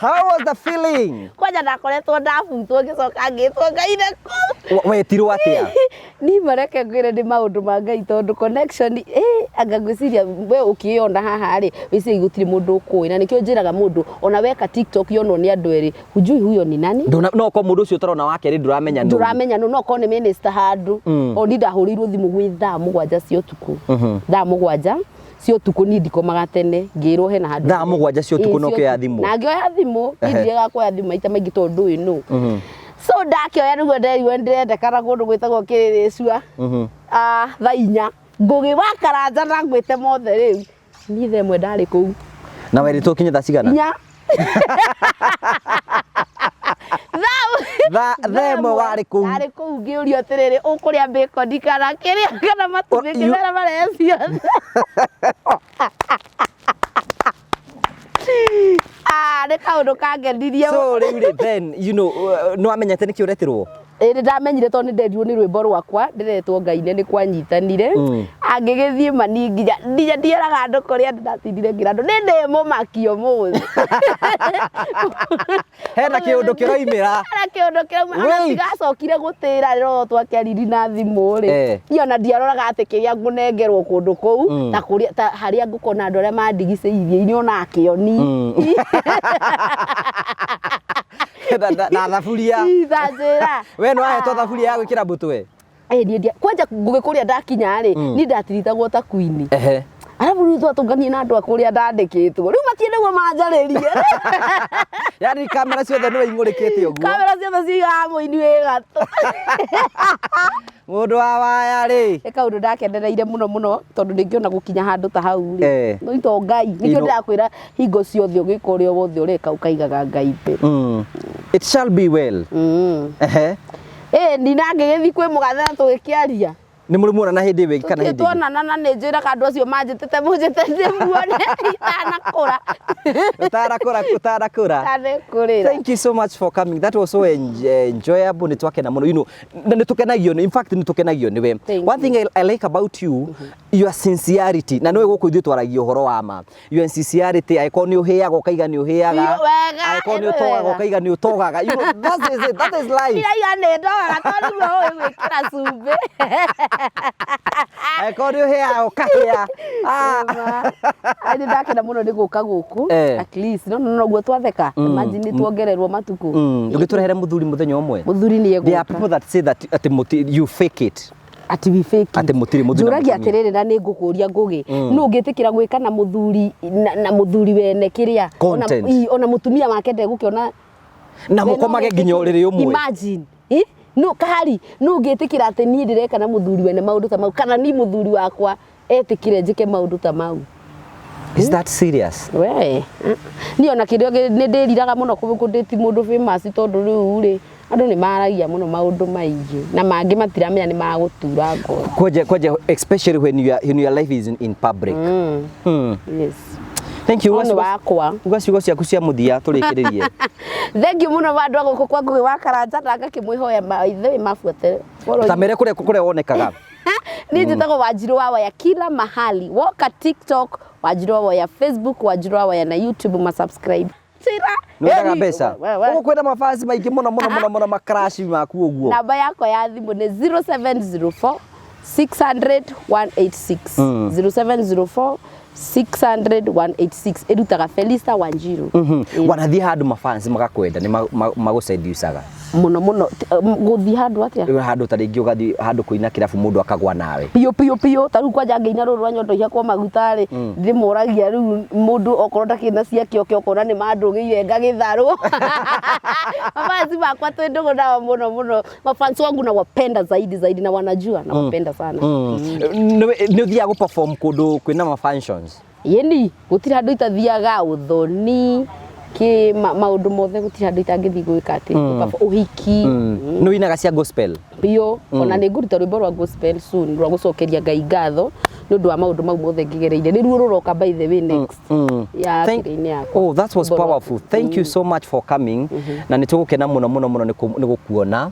How was the feeling? Kwanja ndakoretwo ndabutwo, ngĩcoka ngĩtwo ngaire kũu. Wetirwo atĩa? Ni mareke ngwĩre, nĩ maũndũ ma Ngai, tondũ connection anga ngwĩciria we ũkĩyona haha rĩ, wĩciria gũtirĩ mũndũ ũkũĩ, na nĩkĩo njĩraga mũndũ ona weka TikTok yonwo nĩ andũ erĩ, hujui huyo ni nani. No ko mũndũ ũcio ũtarona wa kerĩ ndũramenya nũ. Ndũramenya nũ, no korwo nĩ minister handũ. O ni ndahũrĩirwo thimũ gwĩ thaa 7 cia ũtukũ, thaa 7 cia ũtukũ, niĩ ndikomaga tene, ngĩrwo hena handũ. Thaa 7 cia ũtukũ Ĩĩ, na cia ũkĩoya ũtukũ. thimũ? Na ngĩoya thimũ. Niĩ ndiregaga kuoya thimũ maita maingĩ tondũ ndũĩ nũ. So ndakĩoya nĩguo nderirwo nĩndĩrendekana kũndũ gwĩtagwo Kĩrĩrĩcua. Ah, thaa 4, Ngũgĩ wa Karanja na ngwĩte mothe rĩu niĩ thaa 1 ndarĩ kũu. Na werĩtwo kinya thaa cigana? 4. Thaa 1 warĩ kũu? Ndarĩ kũu, ngĩũrio atĩrĩrĩ, ũkũrĩa bacon kana kĩrĩa kana matumbĩ? Ngĩmera marĩa ciothe. Ah, nĩ kaũndũ kangenirie. So rĩu rĩ, then nĩ wamenyete nĩkĩ ũretirwo? Ĩĩ, nĩ ndamenyire tondũ nĩ nderirwo nĩ rwĩmbo rwakwa ndĩretwo Ngai-inĩ nĩ kwanyitanire. Angĩgĩthiĩ mani nginya ndieraga andũ kũrĩa andũ ndatindire ngĩra andũ nĩ ndĩ mũmaki ũmũthĩ. Hena kĩũndũ kĩroimĩra. Hena kĩũndũ kĩrauma ona. Wait. Tigacokire gũtĩra rĩrĩa twakĩariri na thimũ rĩ. Niĩ ona ndiaroraga atĩ kĩrĩa ngũnengerwo kũndũ kũu, ta kũrĩa ta harĩa ngũkona andũ arĩa mandigicĩirie irio na kĩoni. Na thaburia. Ta njĩra. We nĩ wahetwo thaburia ya gwĩkĩra mũtwe? Ĩ, niĩ ndia kwanja Ngũgĩ kũrĩa ndakinya rĩ, niĩ ndatiritagwo ta queen. Arabu rĩu twatũnganie na andũ a kũrĩa ndandĩkĩtwo, rĩu matirĩ nĩguo manjarĩrie. Yani kamera ciothe nĩwe ing'ũrĩkĩte ũguo? Kamera ciothe cigaga mũini wĩ gatũ. Mũndũ wa waya rĩ. Nĩ kaũndũ ndakenereire mũno mũno tondũ ndingĩona gũkinya handũ ta hau rĩ. No to Ngai nĩkĩo ndĩrakwĩra hingo ciothe ũgĩka ũrĩa wothe ũreka ũkaigaga Ngai mbere. It shall be well. Ĩ ni na ngĩgĩthiĩ kwĩ mũgathe na tũgĩkĩaria. Nĩ mũrĩ muona na hĩndĩ ĩyo ĩngĩ kana Tũtirĩ hĩndĩ ĩngĩ? Tuonana, na nĩ njĩraga andũ acio manjĩtĩte mũnjĩte ndĩmuone itanakũra. Ũtanakũra, ũtanakũra. Itanekũrĩra. Thank you so much for coming. That was so enjoyable. Nĩ twakena mũno. Na nĩ tũkenagio in fact nĩ tũkenagio nĩwe. Thank One thing I like about you, your sincerity. Na nĩwe gũkũ ithuĩ twaragia ũhoro wa ma. Your sincerity, angĩkorwo nĩ ũhĩaga ũkaiga nĩ ũhĩaga. Biũ, wega, Angĩkorwo nĩ ĩno ũtogaga wega. ũkaiga nĩ ũtogaga. That is it. That is life. Iraiga nĩ ndogaga tondũ nĩguo ũĩ gwĩkĩra cumbĩ. Angĩkorwo nĩ ũhĩaga ũkahĩa. Ah. Ai, nĩ ndakena mũno nĩ gũka gũkũ. At least no no noguo twatheka. Imagine nĩ tuongererwo matukũ. Ndũngĩtũrehere mũthuri mũthenya ũmwe? Mũthuri nĩ There are egũka. people that say that atĩ you fake it. Ati we fake it. Atĩ mũtirĩ mũthuri na Njũragia mũtumia. atĩrĩrĩ, na nĩ ngũkũria Ngũgĩ, nũ ũngĩtĩkĩra gwĩka na mũthuri na mũthuri wene kĩrĩa ona, Content. Ona mũtumia wake ndegũkĩona. Na We no mũkomage nginya wĩtĩkĩre- ũrĩrĩ ũmwe. Imagine. No kahari no ũngĩtĩkĩra atĩ niĩ ndĩreka na mũthuri wene maũndũ ta mau, kana niĩ mũthuri wakwa etĩkĩre njĩke maũndũ ta mau? Is that serious? We niĩ ona kĩrĩa nĩ ndĩriraga mũno kũndĩti mũndũ famous, tondũ rĩu rĩ andũ nĩ maragia mũno maũndũ maingĩ na mangĩ matiramenya nĩ magũtura ngoro. Kwaja, kwaja, especially when your life is in public. Yes. Thank you. No nĩ wakwa. Uga ciugo ciaku cia mũthia tũrĩkĩrĩrie. Thank you mũno andũ a gũkũ kwa Ngũgĩ wa Karanja, na ngakĩmwĩhoya ithe mabuate. Ta mere kũrĩa kũrĩa wonekaga. Niĩ njĩtagwo Wanjirũ wa Waya kila mahali. Woka TikTok, Wanjirũ wa Waya Facebook, Wanjirũ wa Waya na YouTube, ma subscribe. Tira. Nĩwendaga mbeca. Ũguo kwĩna mafans maingĩ mũno mũno mũno mũno macrash maku ũguo. Namba yakwa ya thimũ nĩ 0704 600 186. 0704 600 186 ĩrutaga Felista Wanjiru. Wanathiĩ handũ mafans magakwenda nĩ magũseducaga. Mũno mũno gũthiĩ handũ atĩa? Handũ ta rĩngĩ ũgathiĩ handũ kũina kĩrabu mũndũ akagwa nawe. Piũ piũ piũ, ta rĩu kwanja ngĩina rũrũ rwa nyondo ihakwo maguta rĩ, ndĩmoragia rĩu mũndũ okorwo ndakĩrĩ na ciake oke ũkona nĩ mandũgĩire ngagĩtharwo. Mafans makwa twĩ ndũgũ nao mũno mũno, mafans wangu nawapenda zaidi zaidi na wanajua nawapenda sana. Nĩ ũthiaga gũ perform kũndũ kwĩna ma functions? Yeni, gũtirĩ handũ itathiaga, ũthoni, kĩ maũndũ mothe gũtirĩ handũ itangĩthiĩ gwĩka atĩ, ũhiki. Nĩ ũinaga cia gospel? Biũ, ona nĩ ngũruta rwĩmbo rwa gospel soon rwa gũcokeria Ngai ngatho nĩ ũndũ wa maũndũ mau mothe ngĩgereire. Nĩruo rũroka by the way next. Ya kĩrĩ-inĩ yakwa. Oh, that was powerful. Thank you so much for coming. Na nĩ tũgũkena mũno mũno mũno nĩ gũkuona.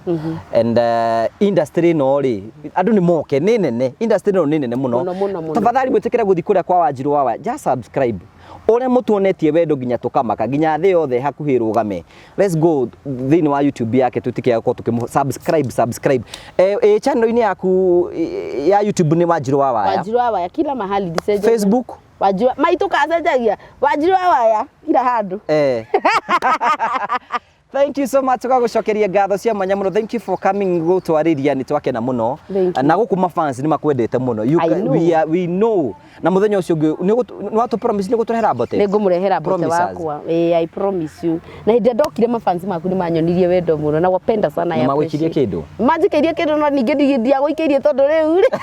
And industry ĩno rĩ, andũ nĩ moke, nĩ nene. Industry ĩno nĩ nene mũno. Mũno, mũno, mũno. Tafadhali mwĩtĩkĩre gũthiĩ kũrĩa kwa Wanjirũ wa Waya. Just subscribe. Ũrĩa mũtuonetie wendo nginya tũkamaka, nginya thĩ yothe hakuhĩ ĩrũgame. Let's go thĩinĩ wa YouTube yake tũtike gũkorwo tũkĩmũ subscribe, subscribe. Channel-inĩ yaku ya YouTube nĩ Wanjirũ wa Waya. Wanjirũ wa Waya kila mahali ndicenjagia. Facebook? Wanjirũ maitũ kacenjagia. Wanjirũ wa Waya kila handũ. Thank you so much tũgagũcokeria ngatho cia mwanya mũno. Thank you for coming gũtwarĩria, nĩ twakena mũno. Na gũkũ mafans nĩ makwendete mũno. I know. We know. Na mũthenya ũcio ũngĩ nĩ watũ promise nĩ ũgũtũrehera mbote? Nĩ ngũmũrehera mbote Promise us. wakwa. I promise you. Na hĩndĩ ĩrĩa ndokire mafans maku nĩ manyonirie wendo mũno na wapenda sana Na ya magũikĩrie appreciate. kĩndũ? Manjikĩirie kĩndũ no ningĩ ndiagũikĩirie tondũ rĩu rĩ.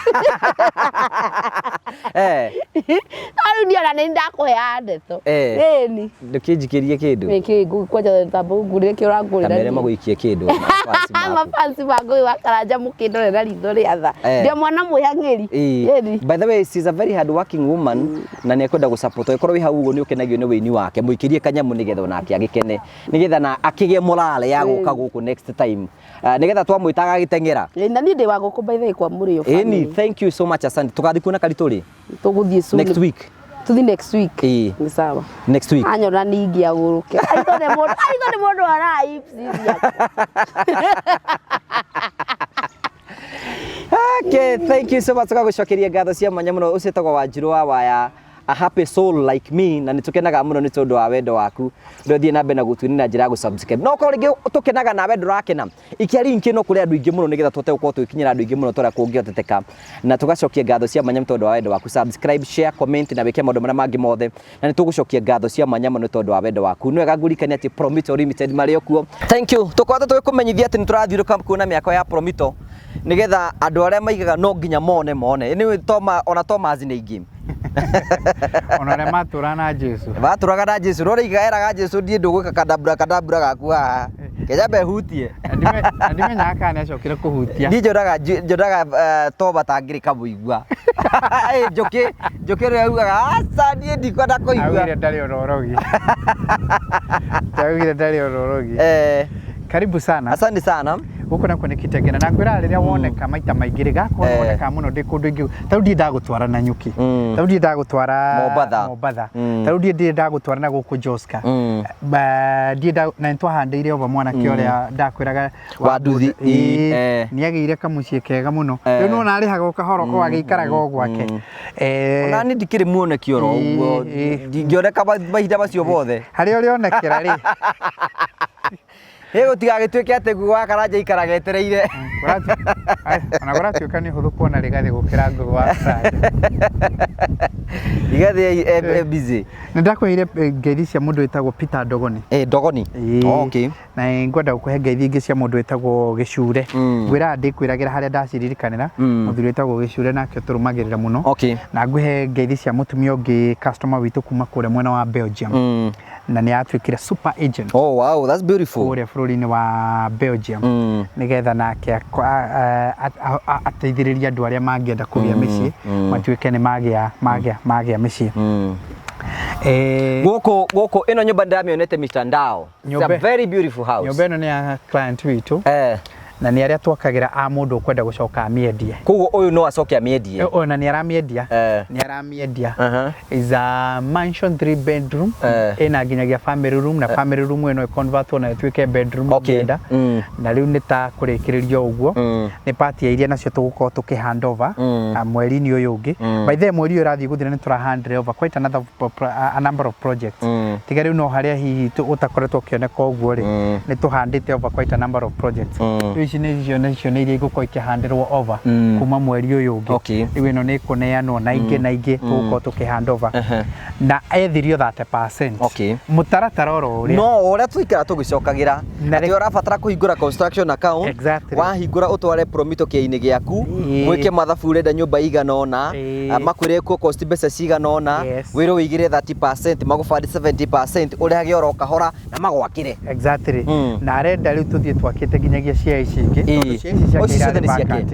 No rĩu niĩ ona nĩ ndakũheaga ndeto. Ĩni. Ndũkĩnjikĩrie kĩndũ? Nĩkĩ ngũkwanja tamba ngũrĩre kĩ ũrangũrĩra Kamere niĩ? magũikie kĩndũ, mafans maku. Mafans ma Ngũgĩ wa Karanja mũkĩndore na ritho rĩa tha. Ndĩ mwana mwĩhang'ĩri. Ĩni. By the way, she's a very hard working woman na nĩ ekwenda gũ support. Angĩkorwo wĩ hau ũguo nĩ ũkenagio nĩ wĩini wake, mũikĩrie kanyamũ nĩgetha onake agĩkene, nĩgetha na akĩgĩe morale ya gũka gũkũ next time. Nĩgetha twamwĩta agagĩteng'era. Na niĩ ndĩ wa gũkũ by the way kwa Mũrĩo Ĩni, family. thank you so much, asante. Tũgathiĩ kuona Karitũ rĩ? Tũgũthiĩ soon. Next week. Tũthiĩ next week. Nĩ sawa. Next week. Anyona ningĩ agũrũke. Aitho nĩ mũndũ, aitho nĩ mũndũ ara hips ciakwa. Okay, thank you so much. Tũgagũcokeria ngatho cia mwanya mũno. Ũcio wĩtagwo Wanjirũ wa Waya, a happy soul like me, na nĩ tũkenaga mũno nĩ tondũ wa wendo waku. Ndũthiĩ na mbere na gũtuĩria na njĩra ya gũ-subscribe. No korwo rĩngĩ tũkenaga nawe ndũrakena, ikia link ĩno kũrĩ andũ aingĩ mũno nĩgetha tũhote gũkorwo tũgĩkinyĩra andũ aingĩ mũno ta ũrĩa kũngĩhoteteka. Na tũgacokia ngatho cia mwanya tondũ wa wendo waku. Subscribe, share, comment na wĩke maũndũ marĩa mangĩ mothe. Na nĩ tũgũcokia ngatho cia mwanya mũno tondũ wa wendo waku. Nĩ wega ngũririkanie atĩ Promito Limited marĩ o kuo. Thank you. Tũkoretwo tũgĩkũmenyithia atĩ nĩ tũrathiũrũrũka kuona mĩako ya Promito nĩgetha andũ arĩa maigaga no nginya mone mone. Anyway, Toma, ona Thomas nĩ aingĩ. Ona arĩa matũraga na Jesu. Matũraga na Jesu. No rĩu eraga Jesu ndiĩ ndũgwĩka kadabura kadabura gaku haha. Kenya mbehutie. Na ndimenyaga kana nĩacokire kũhutia. Niĩ njonaga Toma tangĩrĩ kamũigua. Njũkĩ, njũkĩ rĩrĩa augaga, aca niĩ ndikwenda kũigua. Augire ndarĩ ona ũrogi. Augire ndarĩ ona ũrogi. Karibu sana. Asante sana. Gũkũ nakuo nĩ Kitengela. Na ngwĩraga rĩrĩa woneka maita maingĩ rĩ, gakorwo woneka mũno ndĩ kũndũ ingĩ. Ta rĩu ndirĩ ndagũtwara Nanyuki. Ta rĩu ndirĩ ndagũtwara Mombatha. Mombatha. Ta rĩu ndirĩ ndagũtwara na gũkũ Joska. Ndirĩ na nĩtwahandĩire over mwanake ũrĩa ndakwĩraga Wa nduthi. Nĩ agĩire kamũciĩ kega mũno. Rĩu nĩwona arĩhaga o kahoro o agĩikaraga o gwake. Ona niĩ ndikĩrĩ muoneki oro ũguo. Ndingĩoneka mahinda macio mothe. Harĩa ũrĩonekera rĩ. Ĩ gũtigagĩtuĩke atĩ Ngũgĩ wa Karanja aikaraga etereire. Ona kũratuĩka nĩ ũhũthũ kuona Rigathĩ gũkĩra Ngũgĩ wa Karanja. Rigathĩ e busy. Nĩ ndakũheire ngeithi cia mũndũ wĩtagwo Peter Ndogoni. Ndogoni. Okay. Na ngwenda gũkũhe ngeithi ingĩ cia mũndũ wĩtagwo Gĩcure. Ngwĩraga ndĩkwĩragĩra harĩa ndaciririkanĩra. Mũthuri wĩtagwo Gĩcure nake tũrũmagĩrĩra mũno. Na ngũhe ngeithi cia mũtumia ũngĩ customer witũ kuma kũrĩa mwena wa Belgium. Na nĩ atuĩkire super agent. Oh wow, that's beautiful. Kũrĩa bũrũri-inĩ wa Belgium. Nĩgetha nake ateithĩrĩrie andũ arĩa mangĩenda kũgĩa mĩciĩ, matuĩke nĩ magĩa mĩciĩ. Gũkũ gũkũ ĩno nyũmba ndĩramĩonete mitandao. It's a very beautiful house. Nyũmba ĩno nĩ ya client witũ. Na nĩ arĩa twakagĩra a mũndũ ũkwenda gũcoka amĩendie. Koguo ũyũ no acoke amĩendie. Ona nĩ aramĩendia. Nĩ aramĩendia. Is a mansion 3 bedroom. Ĩna nginyagia family room na family room ĩno ĩconvertwo na ĩtuĩke bedroom ũngĩenda. Na rĩu nĩ ta kũrĩkĩrĩria ũguo. Nĩ part ya iria nacio tũgũkorwo tũkĩ hand over mweri-inĩ ũyũ ũngĩ. By the way mweri ũyũ ũrathiĩ gũthira nĩ tũra hand over quite another a number of projects. Tiga rĩu no harĩa hihi ũtakoretwo ũkĩoneka ũguo rĩ, nĩ tũhandĩte over quite a number of projects. Rĩu ici nĩcio nĩcio nĩ iria igũkorwo ikĩhandĩrwo over kuma mweri ũyũ ũngĩ. Rĩu ĩno nĩ ĩkũneanwo na ingĩ na ingĩ tũgũkorwo tũkĩ hand over. Na ethirio 30%. Mũtaratara oro ũrĩa. No ũrĩa tũikara tũgĩcokagĩra atĩ ũrabatara kũhingũra construction account. Wahingũra ũtware promito kĩainĩ gĩaku, mwĩke mathabu ũrenda nyũmba igana ũna, makwĩre ĩkũ cost mbeca cigana ũna, wĩrwo wĩigĩre 30%, magũbandi 70%, ũrĩhage oro kahora na magwakĩre. Exactly. Na arenda rĩu tũthiĩ twakĩte nginyagia cia ici ingĩ, tondũ cia ici ciake Ici ciothe irarĩ nĩ ciake? vacant.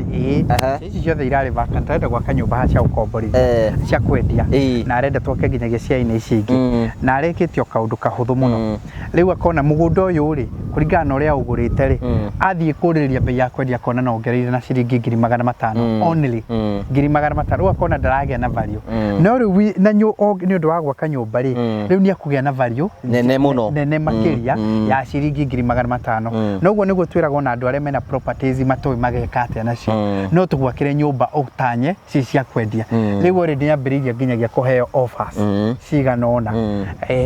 Cia ici ciothe irarĩ vacant, arenda gwaka nyũmba haha cia gũkomborithia, cia kwendia, na arenda twake nginyagia cia-inĩ ici ingĩ. Na arĩkĩtie o kaũndũ kahũthũ mũno. Rĩu akona mũgũnda ũyũ rĩ, kũringana na ũrĩa aũgũrĩte rĩ, athiĩ kũrĩrĩria bei ya kwendia akona no ongereire na ciringi 500,000 only. 500,000, rĩu akona ndaragĩa na value. No rĩu na nĩ ũndũ wa gwaka nyũmba rĩ, rĩu nĩ ekũgĩa na value nene mũno, nene makĩria ya ciringi 500,000. Noguo nĩguo twĩragwo na andũ arĩa mena properties matoĩ mageka atĩa nacio. No tũgwakĩre nyũmba ũtanye ci cia kwendia. Rĩu already nĩambĩrĩirie nginyagia kũheo offers cigana ũna.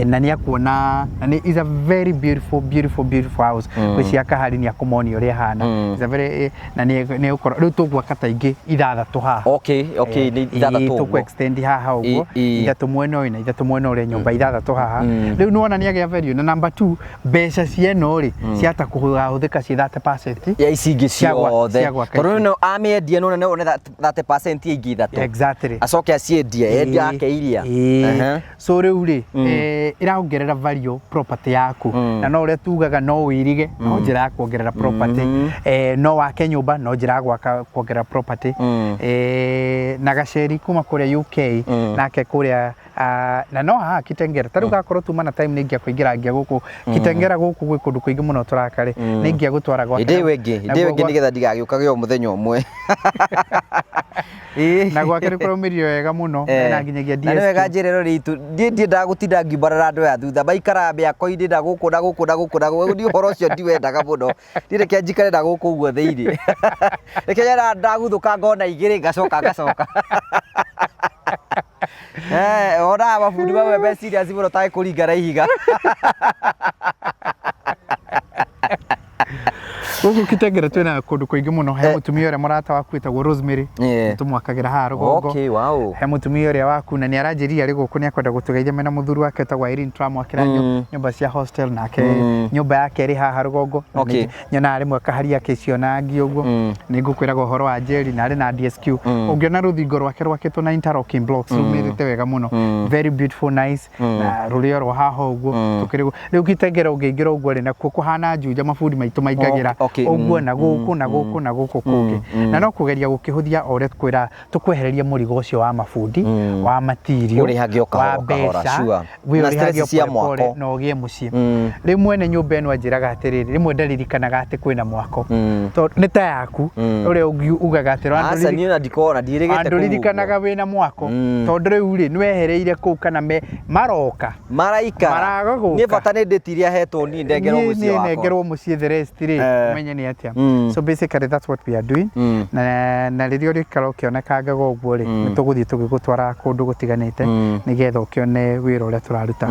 Na nĩ akuona, na nĩ is a very beautiful, beautiful, beautiful house. Gwĩciria Kahari nĩ akũmonia ũrĩa ĩhana. Is a very, na nĩ nĩ rĩu tũgwaka ta ingĩ ithathatũ haha. Okay, nĩ ithathatũ Tũkũ ũguo. extend haha ũguo, ithatũ mwena ũyũ na ithatũ mwena ũrĩa, nyũmba ithathatũ haha. Rĩu nĩwona nĩ agĩa value. Na number 2, mbeca cia ĩno rĩ, ciahota kũhũthĩka ciĩ 30% ya ici ingĩ ciothe. Cia gwaka Tondũ ici. no amĩendie nĩ one 30% ya ingĩ ithatũ. Acoke aciendie, endie ake iria. So rĩu rĩ, ĩraongerera value property yaku. Na no ũrĩa tugaga no ũirige, no njĩra ya kuongerera property. No wake nyũmba, no njĩra ya gwaka kuongerera property. Na gaceri kuma kũrĩa UK, nake kũrĩa na no haha Kitengera ta rĩu gakorwo tuma na time nĩ ingĩakũingĩra ngia gũkũ Kitengera gũkũ gwĩ kũndũ kũingĩ mũno tũraka rĩ, nĩ ingĩagũtwara gwake. Hĩndĩ ĩyo ĩngĩ, hĩndĩ ĩyo ĩngĩ nĩgetha ndigagĩũkage o mũthenya ũmwe. Na gwake nĩ kũraumĩrio wega mũno, na nginyagia Na nĩ wega DSQ. njĩra ĩno rĩitũ, niĩ ndiendaga gũtinda ngiumbarara andũ aya thutha, maikaraga mĩako-inĩ na gũkũ na gũkũ na gũkũ na gũkũ, niĩ ũhoro ũcio ndiwendaga mũno, niĩ reke njikare na gũkũ ũguo thĩinĩ. Reke nyone ndaguthũka ngona igĩrĩ ngacoka ngacoka. Onaga mabundi mamwe me serious mũno tarĩ kũringa na ihiga. Gũkũ Kitengera twĩna kũndũ kũingĩ mũno. He mũtumia ũrĩa mũrata waku wĩtagwo Rosemary, tũmwakagĩra haha rũgongo. Okay, wow. He mũtumia ũrĩa waku na nĩ aranjĩrire arĩ gũkũ nĩ akwenda gũtũgeithia mena mũthuri wake wĩtagwo Irene, tũramwakĩra nyũmba cia hostel nake nyũmba yake ĩrĩ haha rũgongo. Nyonaga rĩmwe kahari akĩciona ngi ũguo. Nĩ ngũkwĩraga ũhoro wa Jerry na arĩ na DSQ. Ũngĩona rũthingo rwake rwakĩtwo na interlocking blocks rumĩrĩte wega mũno. Very beautiful, nice. Na rũrĩ oro haha ũguo. Tũkĩrĩ rĩu Kitengera ũngĩingĩra ũguo rĩ, nakuo kũhana Juja, mabundi maitũ maingagĩra ũguo na gũkũ na gũkũ na gũkũ kũngĩ. Na no kũgeria gũkĩhũthia o ũrĩa twĩra tũkwehereria mũrigo ũcio wa mabundi, wa material, Ũrĩhage o wa kahora kahora, mbeca, sure. wĩ Na ũrĩhage stress cia o pole pole mwako. na ũgĩe mũciĩ. Rĩu mwene nyũmba ĩno anjĩraga atĩrĩrĩ, rĩmwe ndaririkanaga atĩ kwĩna mwako. Tondũ nĩ ta yaku, ũrĩa ugaga atĩ Aca niĩ ona ndikoragwo na ndiĩrĩgĩte kũu ũguo. Andũririkanaga wĩna mwako. Tondũ rĩu rĩ, nĩ wehereire kũu kana me maroka. Maraikara. Maraga gũka. Niĩ bata nĩ ndĩti iria hetwo niĩ ndengerwo Niĩ mũciĩ niĩ wakwa. nengerwo mũciĩ the rest rĩ, ũmenye nĩ atĩa. So basically that's what we are doing. Na rĩrĩa ũrĩikara ũkĩonekangaga ũguo rĩ, nĩ tũgũthiĩ tũgĩgũtwaraga kũndũ gũtiganĩte nĩgetha ũkĩone wĩra ũrĩa tũraruta.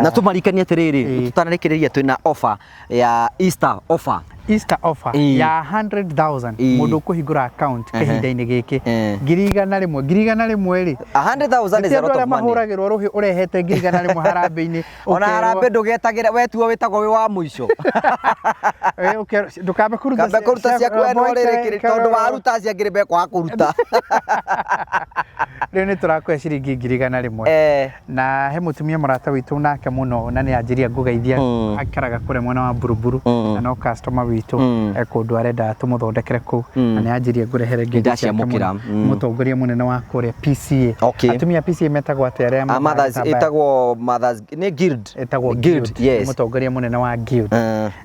Na tũmarikanie atĩrĩrĩ, tũtanarĩkĩrĩria twĩna offer ya Easter offer. Easter offer ya 100,000 mũndũ ũkũhingũra account kahinda-inĩ gĩkĩ 100,000, 100,000 rĩ, 100,000 is a lot arĩa of money. Mahũragĩrwo rũhĩ ũrehete 100,000 harambĩ-inĩ. Ona harambĩ ndũgetagĩra, wetuo wĩtagwo wĩ wa mũico. Ndũkambe kũruta Kambe kũruta ciaku we no rĩrĩ tondũ waruta cia ngiri mekwaga kũruta. Rĩu nĩ tũrakũhe ciringi 100,000. Na he mũtumia mũrata witũ nake mũno na nĩ anjĩria ngũgeithia, aikaraga kũrĩa mwena wa Buruburu na no customer witũ. witũ e kũndũ arenda tũmũthondekere kũu na nĩ anjirie ngũrehere ngeithi ciake Nĩndaciamũkĩra. mũno. Mũtongoria mũnene wa kũrĩa PCA. Okay. Atumia a PCA metagwo atĩa arĩa Ah, mothers matambaya? ĩtagwo mothers nĩ guild. Ĩtagwo guild, guild. yes. Mũtongoria mũnene wa guild.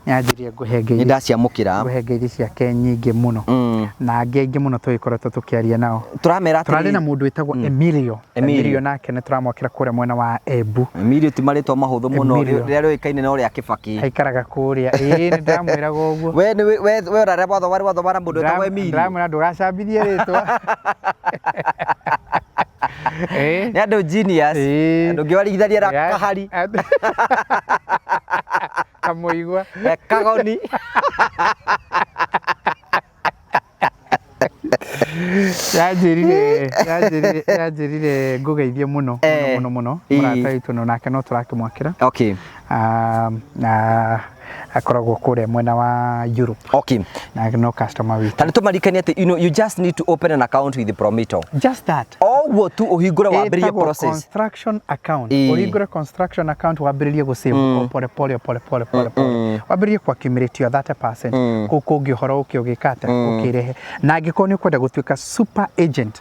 Nĩ anjirie ngũhe ngeithi. Nĩndaciamũkĩra. Ngũhe ngeithi ciake nyingĩ mũno. Na angĩ aingĩ mũno tũgĩkoretwo tũkĩaria nao. Tũramera Tũrarĩ na atĩrĩrĩ. mũndũ wĩtagwo Emilio. Emilio. Emilio nake nĩ tũramwakĩra kũrĩa mwena wa Embu. Emilio ti marĩtwa mahũthũ mũno Emilio. rĩrĩa rĩũĩkaine no rĩa Kĩbakĩ. Aikaraga kũrĩa. Ĩĩ nĩ ndĩramwĩraga ũguo. We nĩ we we ũrarĩa watho warĩ watho na mũndũ wĩtagwo Emilio. Ndĩramwĩra ndũgacambithie rĩtwa. Ĩĩ. Nĩ andũ genius. Ĩĩ. Ndũngĩwarigithania na kahari. Kamũigua. Kagoni. Yanjĩrire yanjĩrire yanjĩrire ngũgeithie mũno Eh. mũno mũno mũno Ĩĩ. mũrata witũ no nake no tũrakĩmwakĩra. Okay. Ah, na akoragwo kũrĩa mwena wa Europe. Okay. Na no customer witũ. Ta nĩ tũmaririkanie atĩ you know, you just need to open an account with Promito. Just that. O ũguo tu ũhingũre wambĩrĩrie Ĩtagwo process. construction account. Ĩĩ. Ũhingũre construction account wambĩrĩrie gũ save o pole pole o pole pole pole pole. Wambĩrĩrie ku accumulate your 30% kũu kũngĩ ũhoro ũkĩ ũgĩka atĩa ũkĩrehe. Na angĩkorwo nĩ ũkwenda gũtuĩka super agent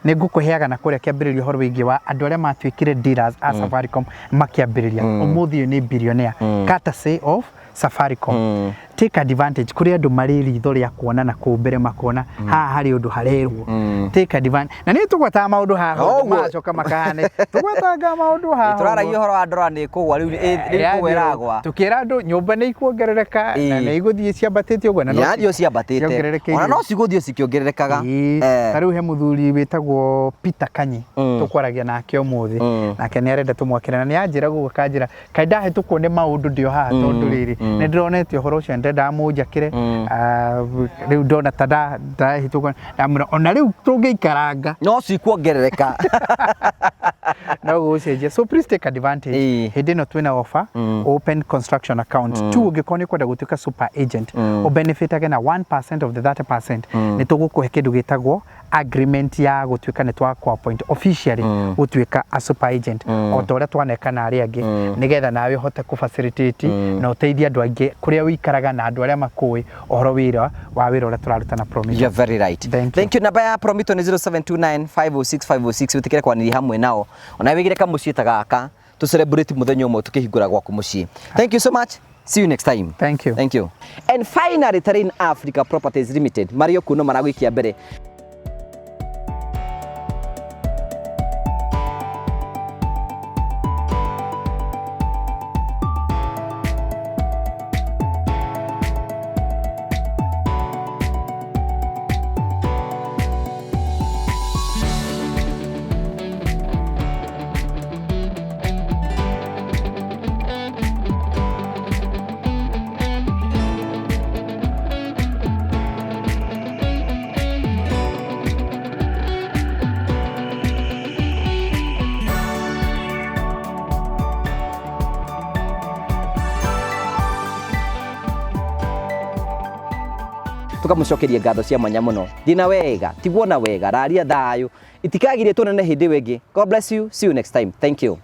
nĩ ngũkũheaga na kũrĩa kĩambĩrĩria ũhoro wĩgiĩ wa andũ arĩa matuĩkire dealers a Safaricom makĩambĩrĩria. Ũmũthĩ ũyũ nĩ billionaire courtesy of Safaricom. Take advantage kũrĩ andũ marĩ ritho rĩa kuona na kũu mbere makona haha harĩ ũndũ harerwo. Take advantage. Na nĩ tũgwetaga maũndũ haha Ũguo. magacoka makahane. Tũgwetanga maũndũ haha. Tũraragia ũhoro wa ndora nĩ kũgwa rĩu rĩu kũgwa ĩragwa. Tũkĩra andũ nyũmba nĩ ikuongerereka na Ĩĩ. nĩ igũthiĩ ciambatĩte ũguo na no Yaani ciambatĩte. ciongererekeire. Ona no cigũthiĩ cikĩongererekaga. Ĩĩ. Ta rĩu he mũthuri wĩtagwo Peter Kanyi tũkwaragia nake ũmũthĩ nake nĩ arenda tũmwakĩre na nĩ anjĩra gũkũ akanjĩra kaĩ ndahĩtũkwo nĩ maũndũ ndĩ o haha tondũ rĩrĩ nĩ ndĩronete ũhoro ũcio nĩndendaga mũnjakĩre. Ah, rĩu ndona ta ndahĩtũkwo ndamwĩra ona rĩu tũngĩikaranga No cikuongerereka. no gũgũcenjia. So please take advantage. Ĩĩ. Hĩndĩ ĩno twĩna offer open construction account. Two, ũngĩkorwo nĩ ũkwenda gũtuĩka super agent ũbenefitage na 1% of the 30%, nĩ tũgũkũhe kĩndũ gĩtagwo agreement ya gũtuĩka nĩ twakũ appoint officially gũtuĩka a super agent o ta ũrĩa twaneka na arĩa angĩ nĩgetha nawe ũhote kũ facilitate na ũteithie andũ aingĩ kũrĩa ũikaraga na andũ arĩa makũĩ ũhoro wĩra wa wĩra ũrĩa tũraruta na Promito. You're very right. Thank you. Thank you. Namba ya Promito nĩ 0729 506 506 wĩtĩkĩre kwanĩria hamwe nao. Ona wĩgĩre kamũciĩ ta gaka tũ celebrate mũthenya ũmwe tũkĩhingũra gwaku mũciĩ. Thank you so much. See you next time. Thank you. Thank you. And finally, Terrain Africa Properties Limited marĩ o kuo no maragũikia mbere. Tukamũcokeria ngatho cia mwanya mũno. Thiĩ na wega, tigwo na wega, raria thayũ, itikagirie tuonane hĩndĩ ĩyo ĩngĩ. God bless you. See you next time. Thank you.